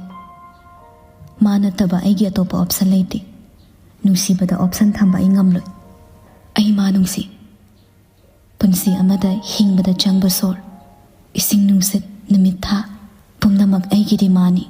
ꯃꯥ ꯅꯠꯇꯕ ꯑꯩꯒꯤ ꯑꯇꯣꯞꯄ option ꯂꯩꯇꯦ꯫ ꯅꯨꯡꯁꯤꯕꯗ option ꯊꯝꯕ ꯑꯩ ꯉꯝꯂꯣꯏ꯫ ꯑꯩ ꯃꯥ ꯅꯨꯡꯁꯤ꯫ ꯄꯨꯟꯁꯤ ꯑꯃꯗ ꯍꯤꯡꯕꯗ ꯆꯪꯕ ꯁꯣꯔ, ꯏꯁꯤꯡ ꯅꯨꯡꯁꯤꯠ, ꯅꯨꯃꯤꯠ ꯊꯥ, ꯄꯨꯝꯅꯃꯛ ꯑꯩꯒꯤꯗꯤ ꯃꯥꯅꯤ꯫